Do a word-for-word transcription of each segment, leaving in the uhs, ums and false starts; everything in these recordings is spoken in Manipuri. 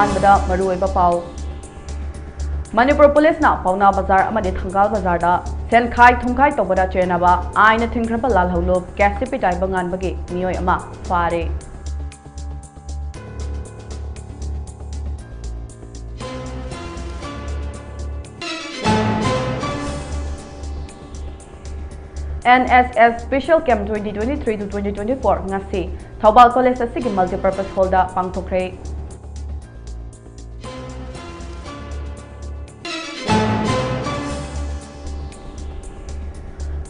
ꯑꯍꯥꯟꯕꯗ ꯃꯔꯨꯑꯣꯏꯕ ꯄꯥꯎ꯫ ꯃꯅꯤꯄꯨꯔ ꯄꯨꯂꯤꯁꯅ ꯄꯥꯎꯅꯥ ꯕꯖꯥꯔ ꯑꯃꯗꯤ ꯊꯪꯒꯥꯜ ꯕꯖꯥꯔꯗ ꯁꯦꯟꯈꯥꯏ ꯊꯨꯝꯈꯥꯏ ꯇꯧꯕꯗ ꯆꯦꯟꯅꯕ ꯑꯥꯏꯟꯅ ꯊꯤꯡꯈ꯭ꯔꯕ ꯂꯥꯜꯍꯧꯂꯨꯞ ꯀꯦ ꯁꯤ ꯄꯤ ꯇꯥꯏꯕꯪꯉꯥꯟꯕꯒꯤ ꯃꯤꯑꯣꯏ ꯑꯃ ꯐꯥꯔꯦ꯫ N S S Special Camp twenty twenty-three to twenty twenty-four ꯉꯁꯤ ꯊꯧꯕꯥꯜ ꯀꯣꯂꯦꯖ ꯑꯁꯤꯒꯤ Multipurpose Hallꯗ ꯄꯥꯡꯊꯣꯛꯈ꯭ꯔꯦ꯫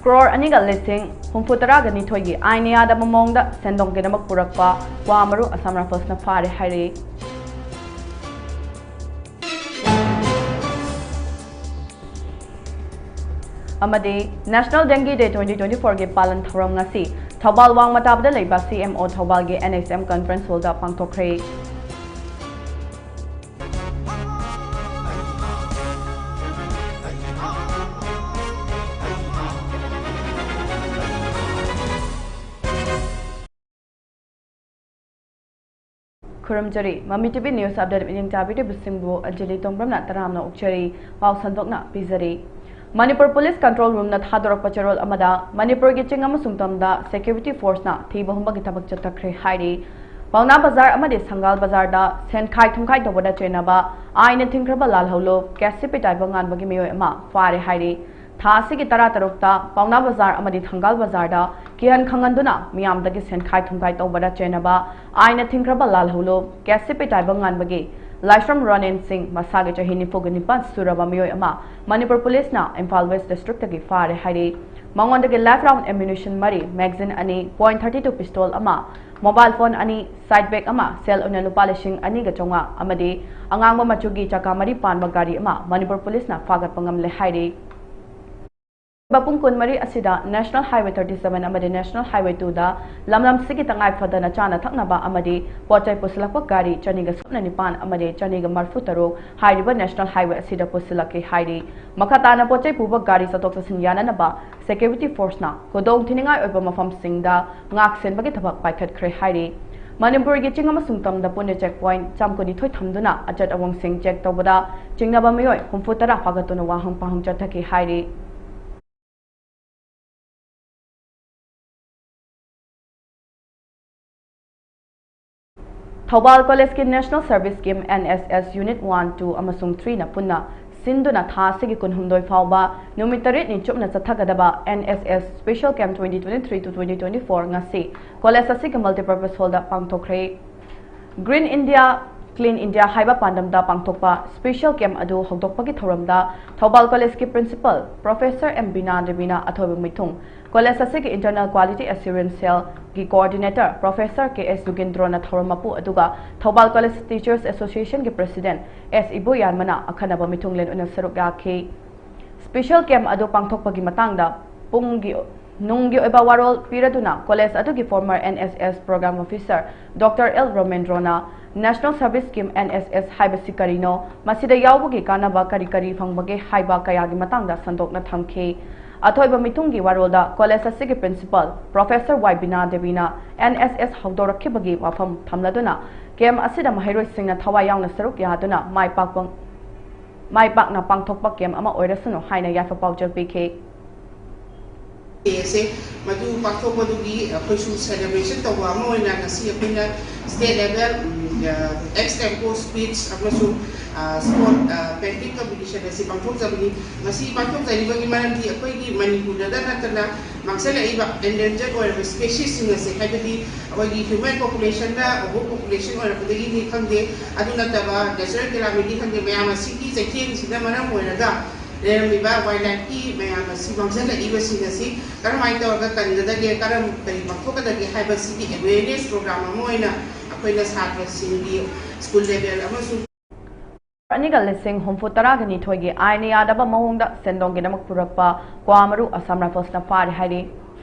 ꯀ꯭ꯔꯣꯔ ꯑꯅꯤꯒ ꯂꯤꯁꯤꯡ ꯍꯨꯝꯐꯨ ꯇꯔꯥꯒ ꯅꯤꯊꯣꯏꯒꯤ ꯑꯥꯏꯟꯅ ꯌꯥꯗꯕ ꯃꯑꯣꯡꯗ ꯁꯦꯟꯗꯣꯡꯒꯤꯗꯃꯛ ꯄꯨꯔꯛꯄ ꯋꯥ ꯃꯔꯨ Assam Riflesꯅ ꯐꯥꯔꯦ ꯍꯥꯏꯔꯤ꯫ ꯑꯃꯗꯤ National Dengue Day twenty twenty-fourꯒꯤ ꯄꯥꯂꯟ ꯊꯧꯔꯝ ꯉꯁꯤ ꯊꯧꯕꯥꯜ ꯋꯥꯡꯃ ꯇꯥꯕꯗ ꯂꯩꯕ C M O ꯊꯧꯕꯥꯜꯒꯤ N H M Conference Hallꯗ ꯄꯥꯡꯊꯣꯛꯈ꯭ꯔꯦ꯫ ꯈꯨꯔꯨꯝꯖꯔꯤ꯫ ꯃꯃꯤ T V News Update ꯃꯤꯠꯌꯦꯡ ꯇꯥꯕꯤꯔꯤꯕꯁꯤꯡꯕꯨ ꯑꯟꯖꯂꯤ ꯇꯣꯡꯕ꯭ꯔꯝꯅ ꯇꯔꯥꯝꯅ ꯑꯣꯛꯆꯔꯤ꯫ ꯄꯥꯎ ꯁꯟꯗꯣꯛꯅ ꯄꯤꯖꯔꯤ꯫ ꯃꯅꯤꯄꯨꯔ ꯄꯨꯂꯤꯁ ꯀꯟꯇ꯭ꯔꯣꯜ ꯔꯨꯝꯅ ꯊꯥꯗꯣꯔꯛꯄ ꯆꯦꯔꯣꯜ ꯑꯃꯗ ꯃꯅꯤꯄꯨꯔꯒꯤ ꯆꯤꯡ ꯑꯃꯁꯨꯡ ꯇꯝꯗ ꯁꯦꯀ꯭ꯌꯨꯔꯤꯇꯤ ꯐꯣꯔꯁꯅ ꯊꯤꯕ ꯍꯨꯝꯕꯒꯤ ꯊꯕꯛ ꯆꯠꯊꯈ꯭ꯔꯦ ꯍꯥꯏꯔꯤ꯫ ꯄꯥꯎꯅꯥ ꯕꯖꯥꯔ ꯑꯃꯗꯤ ꯁꯪꯒꯥꯜ ꯕꯖꯥꯔꯗ ꯁꯦꯟꯈꯥꯏ ꯊꯨꯝꯈꯥꯏ ꯇꯧꯕꯗ ꯆꯦꯟꯅꯕ ꯑꯥꯏꯟꯅ ꯊꯤꯡꯈ꯭ꯔꯕ ꯂꯥꯜꯍꯧꯂꯨꯞ ꯀꯦ ꯁꯤ ꯄꯤ ꯇꯥꯏꯕꯪꯉꯥꯟꯕꯒꯤ ꯃꯤꯑꯣꯏ ꯑꯃ ꯐꯥꯔꯦ ꯍꯥꯏꯔꯤ꯫ ꯊꯥ ꯑꯁꯤꯒꯤ ꯇꯔꯥꯇꯔꯨꯛꯇ ꯄꯥꯎꯅꯥ ꯕꯖꯥꯔ ꯑꯃꯗꯤ ꯊꯪꯒꯥꯜ ꯕꯖꯥꯔꯗ ꯀꯤꯍꯟ ꯈꯪꯍꯟꯗꯨꯅ ꯃꯤꯌꯥꯝꯗꯒꯤ ꯁꯦꯟꯈꯥꯏ ꯊꯨꯝꯈꯥꯏ ꯇꯧꯕꯗ ꯆꯦꯟꯅꯕ ꯑꯥꯏꯟꯅ ꯊꯤꯡꯈ꯭ꯔꯕ ꯂꯥꯜꯍꯧꯂꯨꯞ ꯀꯦ ꯁꯤ ꯄꯤ ꯇꯥꯏꯕꯪꯉꯥꯟꯕꯒꯤ ꯂꯥꯏꯁ꯭ꯔꯝ ꯔꯣꯅꯦꯟ ꯁꯤꯡ, ꯃꯁꯥꯒꯤ ꯆꯍꯤ ꯅꯤꯐꯨꯒ ꯅꯤꯄꯥꯟ ꯁꯨꯔꯕ ꯃꯤꯑꯣꯏ ꯑꯃ ꯃꯅꯤꯄꯨꯔ ꯄꯨꯂꯤꯁꯅ ꯏꯝꯐꯥꯜ ꯋꯦꯁ ꯗꯤꯁꯇ꯭ꯔꯤꯛꯇꯒꯤ ꯐꯥꯔꯦ ꯍꯥꯏꯔꯤ꯫ ꯃꯉꯣꯟꯗꯒꯤ live round ammunition ꯃꯔꯤ, magazine ꯑꯅꯤ, point thirty two pistol ꯑꯃ, mobile phone ꯑꯅꯤ, side bag ꯑꯃ, ꯁꯦꯜ ꯑꯣꯏꯅ ꯂꯨꯄꯥ ꯂꯤꯁꯤꯡ ꯑꯅꯤꯒ ꯆꯥꯝꯃꯉꯥ ꯑꯃꯗꯤ ꯑꯉꯥꯡꯕ ꯃꯆꯨꯒꯤ ꯆꯀꯥ ꯃꯔꯤ ꯄꯥꯟꯕ ꯒꯥꯔꯤ ꯑꯃ ꯃꯅꯤꯄꯨꯔ ꯄꯨꯂꯤꯁꯅ ꯐꯥꯒꯠꯄ ꯉꯝꯂꯦ ꯍꯥꯏꯔꯤ꯫ ꯄꯨꯡ ꯀꯨꯟꯃꯔꯤ ꯑꯁꯤꯗ National Highway thirty seven ꯑꯃꯗꯤ National Highway two ꯗ ꯂꯝꯗꯝꯁꯤꯒꯤ ꯇꯉꯥꯏ ꯐꯗꯅ ꯆꯥꯅ ꯊꯛꯅꯕ ꯑꯃꯗꯤ ꯄꯣꯠ ꯆꯩ ꯄꯨꯁꯤꯜꯂꯛꯄ ꯒꯥꯔꯤ ꯆꯅꯤꯒ ꯁꯨꯞꯅ ꯅꯤꯄꯥꯟ ꯑꯃꯗꯤ ꯆꯅꯤꯒ ꯃꯔꯐꯨ ꯇꯔꯨꯛ ꯍꯥꯏꯔꯤꯕ National Highway ꯑꯁꯤꯗ ꯄꯨꯁꯤꯜꯂꯛꯈꯤ ꯍꯥꯏꯔꯤ꯫ ꯃꯈꯥ ꯇꯥꯅ ꯄꯣꯠ ꯆꯩ ꯄꯨꯕ ꯒꯥꯔꯤ ꯆꯠꯊꯣꯛ ꯆꯠꯁꯤꯟ ꯌꯥꯅꯅꯕ ꯁꯦꯀ꯭ꯌꯨꯔꯤꯇꯤ ꯐꯣꯔꯁꯅ ꯈꯨꯗꯣꯡ ꯊꯤꯅꯤꯡꯉꯥꯏ ꯑꯣꯏꯕ ꯃꯐꯝꯁꯤꯡꯗ ꯉꯥꯛ ꯁꯦꯟꯕꯒꯤ ꯊꯕꯛ ꯄꯥꯏꯈꯠꯈ꯭ꯔꯦ ꯍꯥꯏꯔꯤ꯫ ꯃꯅꯤꯄꯨꯔꯒꯤ ꯆꯤꯡ ꯑꯃꯁꯨꯡ ꯇꯝꯗ ꯄꯨꯟꯅ check point ꯆꯥꯝ ꯀꯨꯟꯅꯤꯊꯣꯏ ꯊꯝꯗꯨꯅ ꯑꯆꯠ ꯑꯋꯣꯡꯁꯤꯡ check ꯇꯧꯕꯗ ꯆꯤꯡꯅꯕ ꯃꯤꯑꯣꯏ ꯍꯨꯝꯐꯨ ꯇꯔꯥ ꯐꯥꯒꯠꯇꯨꯅ ꯋꯥꯍꯪ ꯄꯥꯎꯍꯪ ꯆꯠꯊꯈꯤ ꯍꯥꯏꯔꯤ꯫ ꯊꯧꯕꯥꯜ ꯀꯣꯂꯦꯖꯀꯤ National Service Scheme, N S S Unit one, two ꯑꯃꯁꯨꯡ three ꯅ ꯄꯨꯟꯅ ꯁꯤꯟꯗꯨꯅ ꯊꯥ ꯑꯁꯤꯒꯤ ꯀꯨꯟꯍꯨꯝꯗꯣꯏ ꯐꯥꯎꯕ ꯅꯨꯃꯤꯠ ꯇꯔꯦꯠꯅꯤ ꯆꯨꯞꯅ ꯆꯠꯊꯒꯗꯕ N S S Special Camp twenty twenty-three to twenty twenty-four ꯉꯁꯤ ꯀꯣꯂꯦꯖ ꯑꯁꯤꯒꯤ Multipurpose Hall ꯗ ꯄꯥꯡꯊꯣꯛꯈ꯭ꯔꯦ꯫ Green India, Clean India ꯍꯥꯏꯕ ꯄꯥꯟꯗꯝꯗ ꯄꯥꯡꯊꯣꯛꯄ special camp ꯑꯗꯨ ꯍꯧꯗꯣꯛꯄꯒꯤ ꯊꯧꯔꯝꯗ ꯊꯧꯕꯥꯜ ꯀꯣꯂꯦꯖꯀꯤ Principal Professor M ꯕꯤꯅꯥ ꯗꯦꯕꯤꯅ ꯑꯊꯣꯏꯕ ꯃꯤꯊꯨꯡ, ꯀꯣꯂꯦꯖ ꯑꯁꯤꯒꯤ Internal Quality Assurance Cell ꯒꯤ Coordinator Professor ꯀꯦ ꯑꯦꯁ ꯌꯨꯒꯦꯟꯗ꯭ꯔꯣꯅ ꯊꯧꯔꯝ ꯃꯄꯨ, ꯑꯗꯨꯒ ꯊꯧꯕꯥꯜ College Teachers Association ꯒꯤ President ꯑꯦꯁ ꯏꯕꯣꯌꯥꯟꯃꯅ ꯑꯈꯟꯅꯕ ꯃꯤꯊꯨꯡꯂꯦꯟ ꯑꯣꯏꯅ ꯁꯔꯨꯛ ꯌꯥꯈꯤ꯫ Special camp ꯑꯗꯨ ꯄꯥꯡꯊꯣꯛꯄꯒꯤ ꯃꯇꯥꯡꯗ ꯄꯨꯡꯒꯤ ꯅꯨꯡꯒꯤ ꯑꯣꯏꯕ ꯋꯥꯔꯣꯜ ꯄꯤꯔꯗꯨꯅ ꯀꯣꯂꯦꯖ ꯑꯗꯨꯒꯤ former N S S Program Officer Doctor L ꯔꯣꯃꯦꯟꯗ꯭ꯔꯣꯅ National Service Scheme, N S S ꯍꯥꯏꯕꯁꯤ ꯀꯔꯤꯅꯣ, ꯃꯁꯤꯗ ꯌꯥꯎꯕꯒꯤ ꯀꯥꯟꯅꯕ ꯀꯔꯤ ꯀꯔꯤ ꯐꯪꯕꯒꯦ ꯍꯥꯏꯕ ꯀꯌꯥꯒꯤ ꯃꯇꯥꯡꯗ ꯁꯟꯗꯣꯛꯅ ꯊꯝꯈꯤ꯫ ꯑꯊꯣꯏꯕ ꯃꯤꯊꯨꯡꯒꯤ ꯋꯥꯔꯣꯜꯗ ꯀꯣꯂꯦꯖ ꯑꯁꯤꯒꯤ Principal Professor ꯋꯥꯏ ꯕꯤꯅꯥ ꯗꯦꯕꯤꯅ N S S ꯍꯧꯗꯣꯔꯛꯈꯤꯕꯒꯤ ꯋꯥꯐꯝ ꯊꯝꯂꯗꯨꯅ camp ꯑꯁꯤꯗ ꯃꯍꯩꯔꯣꯏꯁꯤꯡꯅ ꯊꯋꯥꯏ ꯌꯥꯎꯅ ꯁꯔꯨꯛ ꯌꯥꯗꯨꯅ ꯃꯥꯏ ꯄꯥꯛꯄ ꯃꯥꯏ ꯄꯥꯛꯅ ꯄꯥꯡꯊꯣꯛꯄ camp ꯑꯃ ꯑꯣꯏꯔꯁꯅꯨ ꯍꯥꯏꯅ ꯌꯥꯏꯐ ꯄꯥꯎꯖꯦꯜ ꯄꯤꯈꯤ꯫ ꯑꯁꯦ ꯃꯗꯨ ꯄꯥꯡꯊꯣꯛꯄꯗꯨꯒꯤ ꯑꯩꯈꯣꯏꯁꯨ celebration ꯇꯧꯕ ꯑꯃ ꯑꯣꯏꯅ ꯉꯁꯤ ꯑꯩꯈꯣꯏꯅ state level, ꯎꯝ, ꯑ, ex tempore speech ꯑꯃꯁꯨꯡ, ꯑ, sport, ꯑ, painting competition ꯑꯁꯤ ꯄꯥꯡꯊꯣꯛꯆꯕꯅꯤ꯫ ꯃꯁꯤ ꯄꯥꯡꯊꯣꯛꯆꯔꯤꯕꯒꯤ ꯃꯔꯝꯗꯤ ꯑꯩꯈꯣꯏꯒꯤ ꯃꯅꯤꯄꯨꯔꯗꯇ ꯅꯠꯇꯅ ꯃꯥꯡꯁꯤꯜꯂꯛꯏꯕ endangered ꯑꯣꯏꯔꯕ speciesꯁꯤꯡ ꯑꯁꯦ, ꯍꯥꯏꯕꯗꯤ ꯑꯩꯈꯣꯏꯒꯤ human populationꯅ over population ꯑꯣꯏꯔꯛꯄꯗꯒꯤꯅꯤ ꯈꯪꯗꯦ, ꯑꯗꯨ ꯅꯠꯇꯕ natural calamity ꯈꯪꯗꯦ, ꯃꯌꯥꯝ ꯑꯁꯤꯒꯤ ꯆꯩꯊꯦꯡꯁꯤꯅ ꯃꯔꯝ ꯑꯣꯏꯔꯒ ꯂꯩꯔꯝꯃꯤꯕ wildlifeꯀꯤ ꯃꯌꯥꯝ ꯑꯁꯤ ꯃꯥꯡꯁꯤꯜꯂꯛꯏꯕꯁꯤꯡ ꯑꯁꯤ ꯀꯔꯝꯍꯥꯏꯅ ꯇꯧꯔꯒ ꯀꯟꯒꯗꯒꯦ, ꯀꯔꯝ, ꯀꯔꯤ ꯄꯥꯡꯊꯣꯛꯀꯗꯒꯦ ꯍꯥꯏꯕꯁꯤꯒꯤ awareness program ꯑꯃ ꯑꯣꯏꯅ ꯑꯩꯈꯣꯏꯅ ꯁꯥꯇ꯭ꯔꯁꯤꯡꯒꯤ school level ꯑꯃꯁꯨꯡ ꯑꯅꯤꯒ ꯂꯤꯁꯤꯡ ꯍꯨꯝꯐꯨ ꯇꯔꯥꯒ ꯅꯤꯊꯣꯏꯒꯤ ꯑꯥꯏꯟꯅ ꯌꯥꯗꯕ ꯃꯑꯣꯡꯗ ꯁꯦꯟꯗꯣꯡꯒꯤꯗꯃꯛ ꯄꯨꯔꯛꯄ ꯀ꯭ꯋꯥ ꯃꯔꯨ Assam Riflesꯅ ꯐꯥꯔꯦ ꯍꯥꯏꯔꯤ꯫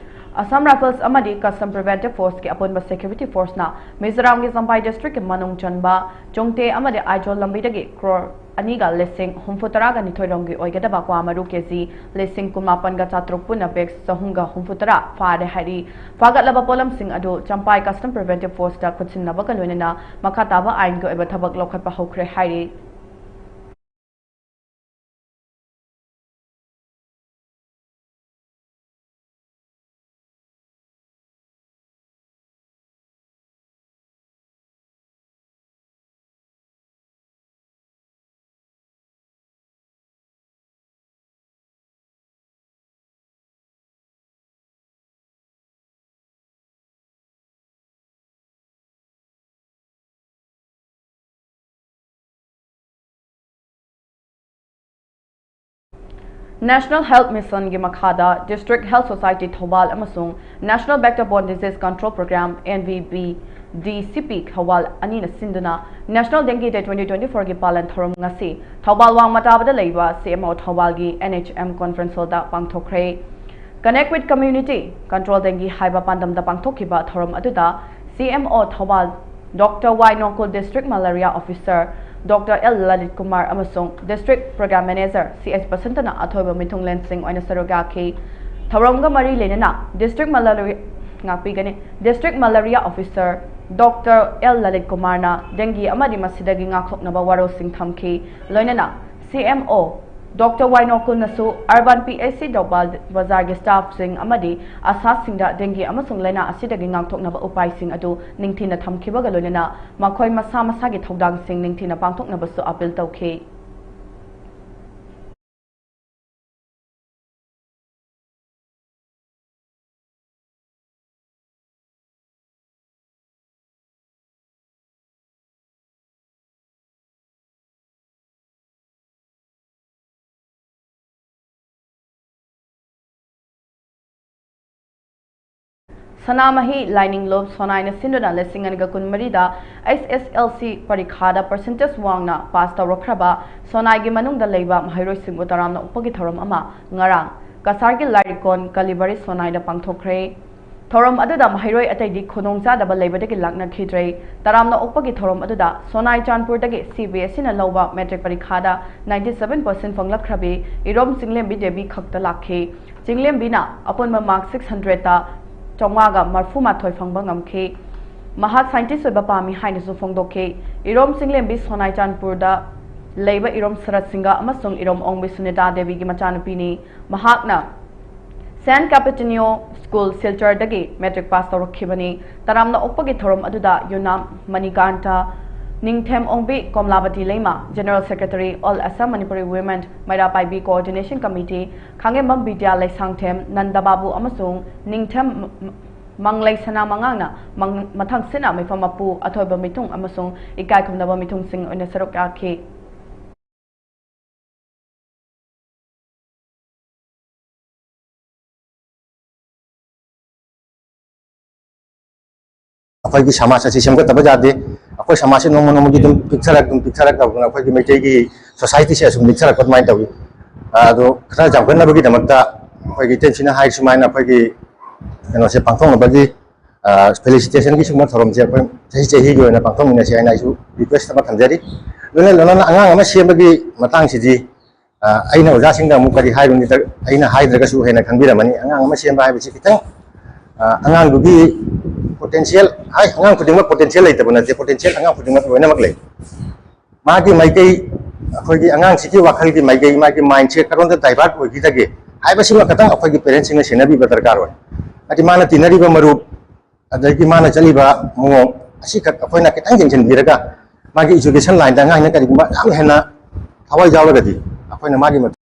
Assam Rifles ꯑꯃꯗꯤ Custom Preventive Forceꯀꯤ ꯑꯄꯨꯟꯕ security forceꯅ ꯃꯤꯖꯣꯔꯥꯝꯒꯤ ꯆꯝꯄꯥꯏ districtꯀꯤ ꯃꯅꯨꯡ ꯆꯟꯕ ꯆꯣꯡꯇꯦ ꯑꯃꯗꯤ ꯑꯥꯏꯖꯣꯜ ꯂꯝꯕꯤꯗꯒꯤ ꯀ꯭ꯔꯣꯔ ꯑꯅꯤꯒ ꯂꯤꯁꯤꯡ ꯍꯨꯝꯐꯨ ꯇꯔꯥꯒ ꯅꯤꯊꯣꯏ ꯔꯣꯝꯒꯤ ꯑꯣꯏꯒꯗꯕ ꯀ꯭ꯋꯥ ꯃꯔꯨ ꯀꯦꯖꯤ ꯂꯤꯁꯤꯡ ꯀꯨꯟꯃꯥꯄꯟꯒ ꯆꯥꯇ꯭ꯔꯨꯛ ꯄꯨꯟꯅ bags ꯆꯍꯨꯝꯒ ꯍꯨꯝꯐꯨ ꯇꯔꯥ ꯐꯥꯔꯦ ꯍꯥꯏꯔꯤ꯫ ꯐꯥꯒꯠꯂꯕ ꯄꯣꯠꯂꯝꯁꯤꯡ ꯑꯗꯨ ꯆꯝꯄꯥꯏ Custom Preventive Forceꯇ ꯈꯨꯠꯁꯤꯟꯅꯕꯒ ꯂꯣꯏꯅꯅ ꯃꯈꯥ ꯇꯥꯕ ꯑꯥꯏꯟꯒꯤ ꯑꯣꯏꯕ ꯊꯕꯛ ꯂꯧꯈꯠꯄ ꯍꯧꯈ꯭ꯔꯦ ꯍꯥꯏꯔꯤ꯫ National Health Missionꯒꯤ ꯃꯈꯥꯗ District Health Society ꯊꯧꯕꯥꯜ ꯑꯃꯁꯨꯡ National Vector Borne Disease Control Program, NVBDCP Thoubal ꯑꯅꯤꯅ ꯁꯤꯟꯗꯨꯅ National Dengue Day twenty twenty-fourꯒꯤ ꯄꯥꯂꯟ ꯊꯧꯔꯝ ꯉꯁꯤ ꯊꯧꯕꯥꯜ ꯋꯥꯡꯃ ꯇꯥꯕꯗ ꯂꯩꯕ CMO ꯊꯧꯕꯥꯜꯒꯤ NHM conference hallꯗ ꯄꯥꯡꯊꯣꯛꯈ꯭ꯔꯦ꯫ Connect with Community, Control Dengue ꯍꯥꯏꯕ ꯄꯥꯟꯗꯝꯗ ꯄꯥꯡꯊꯣꯛꯈꯤꯕ ꯊꯧꯔꯝ ꯑꯗꯨꯗ CMO Thoubal Doctor Y ꯅꯣꯡꯀꯨꯜ, District Malaria Officer Doctor L Lalit Kumar ꯑꯃꯁꯨꯡ District Program Manager C H ꯕꯁꯟꯇꯅ ꯑꯊꯣꯏꯕ ꯃꯤꯊꯨꯡꯂꯦꯟꯁꯤꯡ ꯑꯣꯏꯅ ꯁꯔꯨꯛ ꯌꯥꯈꯤ꯫ ꯊꯧꯔꯝꯒ ꯃꯔꯤ ꯂꯩꯅꯅ District Malaria, ꯉꯥꯛꯄꯤꯒꯅꯤ, District Malaria Officer Doctor L Lalit ꯀꯨꯃꯥꯔꯅ dengue ꯑꯃꯗꯤ ꯃꯁꯤꯗꯒꯤ ꯉꯥꯛꯊꯣꯛꯅꯕ ꯋꯥꯔꯣꯜꯁꯤꯡ ꯊꯝꯈꯤ꯫ ꯂꯣꯏꯅꯅ CMO Doctor Y ꯅꯣꯡꯀꯨꯜꯅꯁꯨ Urban PHC Thoubal ꯕꯖꯥꯔꯒꯤ staffꯁꯤꯡ ꯑꯃꯗꯤ ꯑꯁꯥꯁꯤꯡꯗ dengue ꯑꯃꯁꯨꯡ ꯂꯥꯏꯅꯥ ꯑꯁꯤꯗꯒꯤ ꯉꯥꯛꯊꯣꯛꯅꯕ ꯎꯄꯥꯏꯁꯤꯡ ꯑꯗꯨ ꯅꯤꯡꯊꯤꯅ ꯊꯝꯈꯤꯕꯒ ꯂꯣꯏꯅꯅ ꯃꯈꯣꯏ ꯃꯁꯥ ꯃꯁꯥꯒꯤ ꯊꯧꯗꯥꯡꯁꯤꯡ ꯅꯤꯡꯊꯤꯅ ꯄꯥꯡꯊꯣꯛꯅꯕꯁꯨ appeal ꯇꯧꯈꯤ꯫ ꯁꯅꯥꯃꯍꯤ ꯂꯥꯏꯅꯤꯡ ꯂꯨꯞ ꯁꯣꯅꯥꯏꯅ ꯁꯤꯟꯗꯨꯅ ꯂꯤꯁꯤꯡ ꯑꯅꯤꯒ ꯀꯨꯟꯃꯔꯤꯗ HSLC ꯄꯔꯤꯈꯥꯗ percentage ꯋꯥꯡꯅ pass ꯇꯧꯔꯛꯈ꯭ꯔꯕ ꯁꯣꯅꯥꯏꯒꯤ ꯃꯅꯨꯡꯗ ꯂꯩꯕ ꯃꯍꯩꯔꯣꯏꯁꯤꯡꯕꯨ ꯇꯔꯥꯝꯅ ꯑꯣꯛꯄꯒꯤ ꯊꯧꯔꯝ ꯑꯃ ꯉꯔꯥꯡ ꯀꯁꯥꯔꯒꯤ ꯂꯥꯏꯔꯤꯛꯀꯣꯟ ꯀꯂꯤꯕꯔꯤ ꯁꯣꯅꯥꯏꯗ ꯄꯥꯡꯊꯣꯛꯈ꯭ꯔꯦ꯫ ꯊꯧꯔꯝ ꯑꯗꯨꯗ ꯃꯍꯩꯔꯣꯏ ꯑꯇꯩꯗꯤ ꯈꯨꯗꯣꯡꯆꯥꯗꯕ ꯂꯩꯕꯗꯒꯤ ꯂꯥꯛꯅꯈꯤꯗ꯭ꯔꯦ꯫ ꯇꯔꯥꯝꯅ ꯑꯣꯛꯄꯒꯤ ꯊꯧꯔꯝ ꯑꯗꯨꯗ ꯁꯣꯅꯥꯏ ꯆꯥꯟꯄꯨꯔꯗꯒꯤ ꯁꯤ ꯕꯤ ꯑꯦꯁ ꯏꯅ ꯂꯧꯕ ꯃꯦꯇ꯭ꯔꯤꯛ ꯄꯔꯤꯈꯥꯗ ꯅꯥꯏꯟꯇꯤ ꯁꯚꯦꯟ ꯄꯔꯁꯦꯟ ꯐꯪꯂꯛꯈ꯭ꯔꯕꯤ ꯏꯔꯣꯝ ꯆꯤꯡꯂꯦꯝꯕꯤ ꯗꯦꯕꯤ ꯈꯛꯇ ꯂꯥꯛꯈꯤ꯫ ꯆꯤꯡꯂꯦꯝꯕꯤꯅ ꯑꯄꯨꯟꯕ ꯃꯥꯔꯛ ꯁꯤꯛꯁ ꯍꯟꯗ꯭ꯔꯦꯠꯇ ꯆꯥꯝꯃꯉꯥꯒ ꯃꯔꯐꯨ ꯃꯥꯊꯣꯏ ꯐꯪꯕ ꯉꯝꯈꯤ꯫ ꯃꯍꯥꯛ ꯁꯥꯏꯟꯇꯤꯁ ꯑꯣꯏꯕ ꯄꯥꯝꯃꯤ ꯍꯥꯏꯅꯁꯨ ꯐꯣꯡꯗꯣꯛꯈꯤ꯫ ꯏꯔꯣꯝ ꯆꯤꯡꯂꯦꯝꯕꯤ ꯁꯣꯅꯥꯏ ꯆꯥꯟꯄꯨꯔꯗ ꯂꯩꯕ ꯏꯔꯣꯝ ꯁꯔꯠ ꯁꯤꯡꯒ ꯑꯃꯁꯨꯡ ꯏꯔꯣꯝ ꯑꯣꯡꯕꯤ ꯁꯨꯅꯤꯇꯥ ꯗꯦꯕꯤꯒꯤ ꯃꯆꯥꯅꯨꯄꯤꯅꯤ꯫ ꯃꯍꯥꯛꯅ ꯁꯦꯟ ꯀꯦꯄꯤꯇꯤꯅꯤꯌꯣ ꯁ꯭ꯀꯨꯜ ꯁꯤꯜꯆꯔꯗꯒꯤ ꯃꯦꯇ꯭ꯔꯤꯛ ꯄꯥꯁ ꯇꯧꯔꯛꯈꯤꯕꯅꯤ꯫ ꯇꯔꯥꯝꯅ ꯑꯣꯛꯄꯒꯤ ꯊꯧꯔꯝ ꯑꯗꯨꯗ Yumnam Manikanta, Ningthem Ongbi Komlabati Leima, general secretary, all Assam Manipuri women Meira Paibi coordination committee, Khangembam Bidya Leishangthem, Nanda Babu ꯑꯃꯁꯨꯡ ꯅꯤꯡꯊꯦꯝ ꯃꯪꯂꯩ ꯁꯅꯥ ꯃꯉꯥꯡꯅ ꯃꯪ-, ꯃꯊꯪꯁꯤꯠꯅ ꯃꯤꯐꯝ ꯃꯄꯨ, ꯑꯊꯣꯏꯕ ꯃꯤꯊꯨꯡ ꯑꯃꯁꯨꯡ ꯏꯀꯥꯏ ꯈꯨꯝꯅꯕ ꯃꯤꯊꯨꯡꯁꯤꯡ ꯑꯣꯏꯅ ꯁꯔꯨꯛ ꯌꯥꯈꯤ꯫ ꯑꯩꯈꯣꯏꯒꯤ ꯁꯃꯥꯖ ꯑꯁꯤ ꯁꯦꯝꯒꯠꯇꯕ ꯌꯥꯗꯦ꯫ ꯑꯩꯈꯣꯏ ꯁꯃꯥꯖꯁꯤ ꯅꯣꯡꯃ ꯅꯣꯡꯃꯒꯤ ꯑꯗꯨꯝ ꯄꯤꯛꯊꯔꯛ-, ꯑꯗꯨꯝ ꯄꯤꯛꯊꯔꯛꯇꯕꯅ ꯑꯩꯈꯣꯏꯒꯤ ꯃꯩꯇꯩꯒꯤ ꯁꯣꯁꯥꯏꯇꯤꯁꯦ ꯑꯁꯨꯝ ꯄꯤꯛꯊꯔꯛꯄ ꯑꯗꯨꯃꯥꯏꯅ ꯇꯧꯏ꯫ ꯑꯗꯣ ꯈꯔ ꯆꯥꯎꯈꯠꯅꯕꯒꯤꯗꯃꯛꯇ ꯑꯩꯈꯣꯏꯒꯤ ꯏꯇꯩꯁꯤꯅ ꯍꯥꯏ ꯁꯨꯃꯥꯏꯅ ꯑꯩꯈꯣꯏꯒꯤ ꯀꯩꯅꯣꯁꯦ ꯄꯥꯡꯊꯣꯛꯅꯕꯒꯤ, ꯑ, ꯐꯦꯂꯤꯁꯤꯇꯦꯁꯟꯒꯤ ꯁꯤꯒꯨꯝꯕ ꯊꯧꯔꯝꯁꯦ ꯑꯩꯈꯣꯏ ꯆꯍꯤ ꯆꯍꯤꯒꯤ ꯑꯣꯏꯅ ꯄꯥꯡꯊꯣꯛꯃꯤꯟꯅꯁꯤ ꯍꯥꯏꯅ ꯑꯩꯁꯨ ꯔꯤꯀ꯭ꯋꯦꯁ ꯑꯃ ꯊꯝꯖꯔꯤ꯫ ꯂꯣꯏꯅ ꯂꯣꯏꯅꯅ ꯑꯉꯥꯡ ꯑꯃ ꯁꯦꯝꯕꯒꯤ ꯃꯇꯥꯡꯁꯤꯗꯤ, ꯑ, ꯑꯩꯅ ꯑꯣꯖꯥꯁꯤꯡꯗ ꯑꯃꯨꯛ ꯀꯔꯤ ꯍꯥꯏꯔꯨꯅꯤ, ꯑꯩꯅ ꯍꯥꯏꯗ꯭ꯔꯒꯁꯨ ꯍꯦꯟꯅ ꯈꯪꯕꯤꯔꯝꯃꯅꯤ꯫ ꯑꯉꯥꯡ ꯑꯃ ꯁꯦꯝꯕ ꯍꯥꯏꯕꯁꯤ ꯈꯤꯇꯪ, ꯑ, ꯑꯉꯥꯡꯗꯨꯒꯤ ꯄꯣꯇꯦꯟꯁꯤꯌꯦꯜ ꯍꯥꯏ, ꯑꯉꯥꯡ ꯈꯨꯗꯤꯡꯃꯛ ꯄꯣꯇꯦꯟꯁꯤꯌꯦꯜ ꯂꯩꯇꯕ ꯅꯠꯇꯦ, ꯄꯣꯇꯦꯟꯁꯤꯌꯦꯜ ꯑꯉꯥꯡ ꯈꯨꯗꯤꯡꯃꯛ ꯂꯣꯏꯅꯃꯛ ꯂꯩ꯫ ꯃꯥꯒꯤ ꯃꯥꯏꯀꯩ, ꯑꯩꯈꯣꯏꯒꯤ ꯑꯉꯥꯡꯁꯤꯒꯤ ꯋꯥꯈꯜꯒꯤ ꯃꯥꯏꯀꯩ, ꯃꯥꯒꯤ ꯃꯥꯏꯟꯁꯦ ꯀꯔꯣꯝꯗ ꯗꯥꯏꯚꯔꯠ ꯑꯣꯏꯈꯤꯗꯒꯦ ꯍꯥꯏꯕꯁꯤꯃ ꯈꯇꯪ ꯑꯩꯈꯣꯏꯒꯤ ꯄꯦꯔꯦꯟꯁꯁꯤꯡꯅ ꯁꯦꯟꯅꯕꯤꯕ ꯗꯔꯀꯥꯔ ꯑꯣꯏ꯫ ꯍꯥꯏꯗꯤ ꯃꯥꯅ ꯇꯤꯟꯅꯔꯤꯕ ꯃꯔꯨꯞ, ꯑꯗꯒꯤ ꯃꯥꯅ ꯆꯠꯂꯤꯕ ꯃꯑꯣꯡ ꯑꯁꯤꯈꯛ ꯑꯩꯈꯣꯏꯅ ꯈꯤꯇꯪ ꯌꯦꯡꯁꯤꯟꯕꯤꯔꯒ, ꯃꯥꯒꯤ ꯏꯖꯨꯀꯦꯁꯟ ꯂꯥꯏꯟꯗ ꯑꯉꯥꯡꯅ ꯀꯔꯤꯒꯨꯝꯕ ꯌꯥꯝ ꯍꯦꯟꯅ ꯊꯋꯥꯏ ꯌꯥꯎꯔꯒꯗꯤ, ꯑꯩꯈꯣꯏꯅ ꯃꯥꯒꯤ ꯃꯇꯨꯡ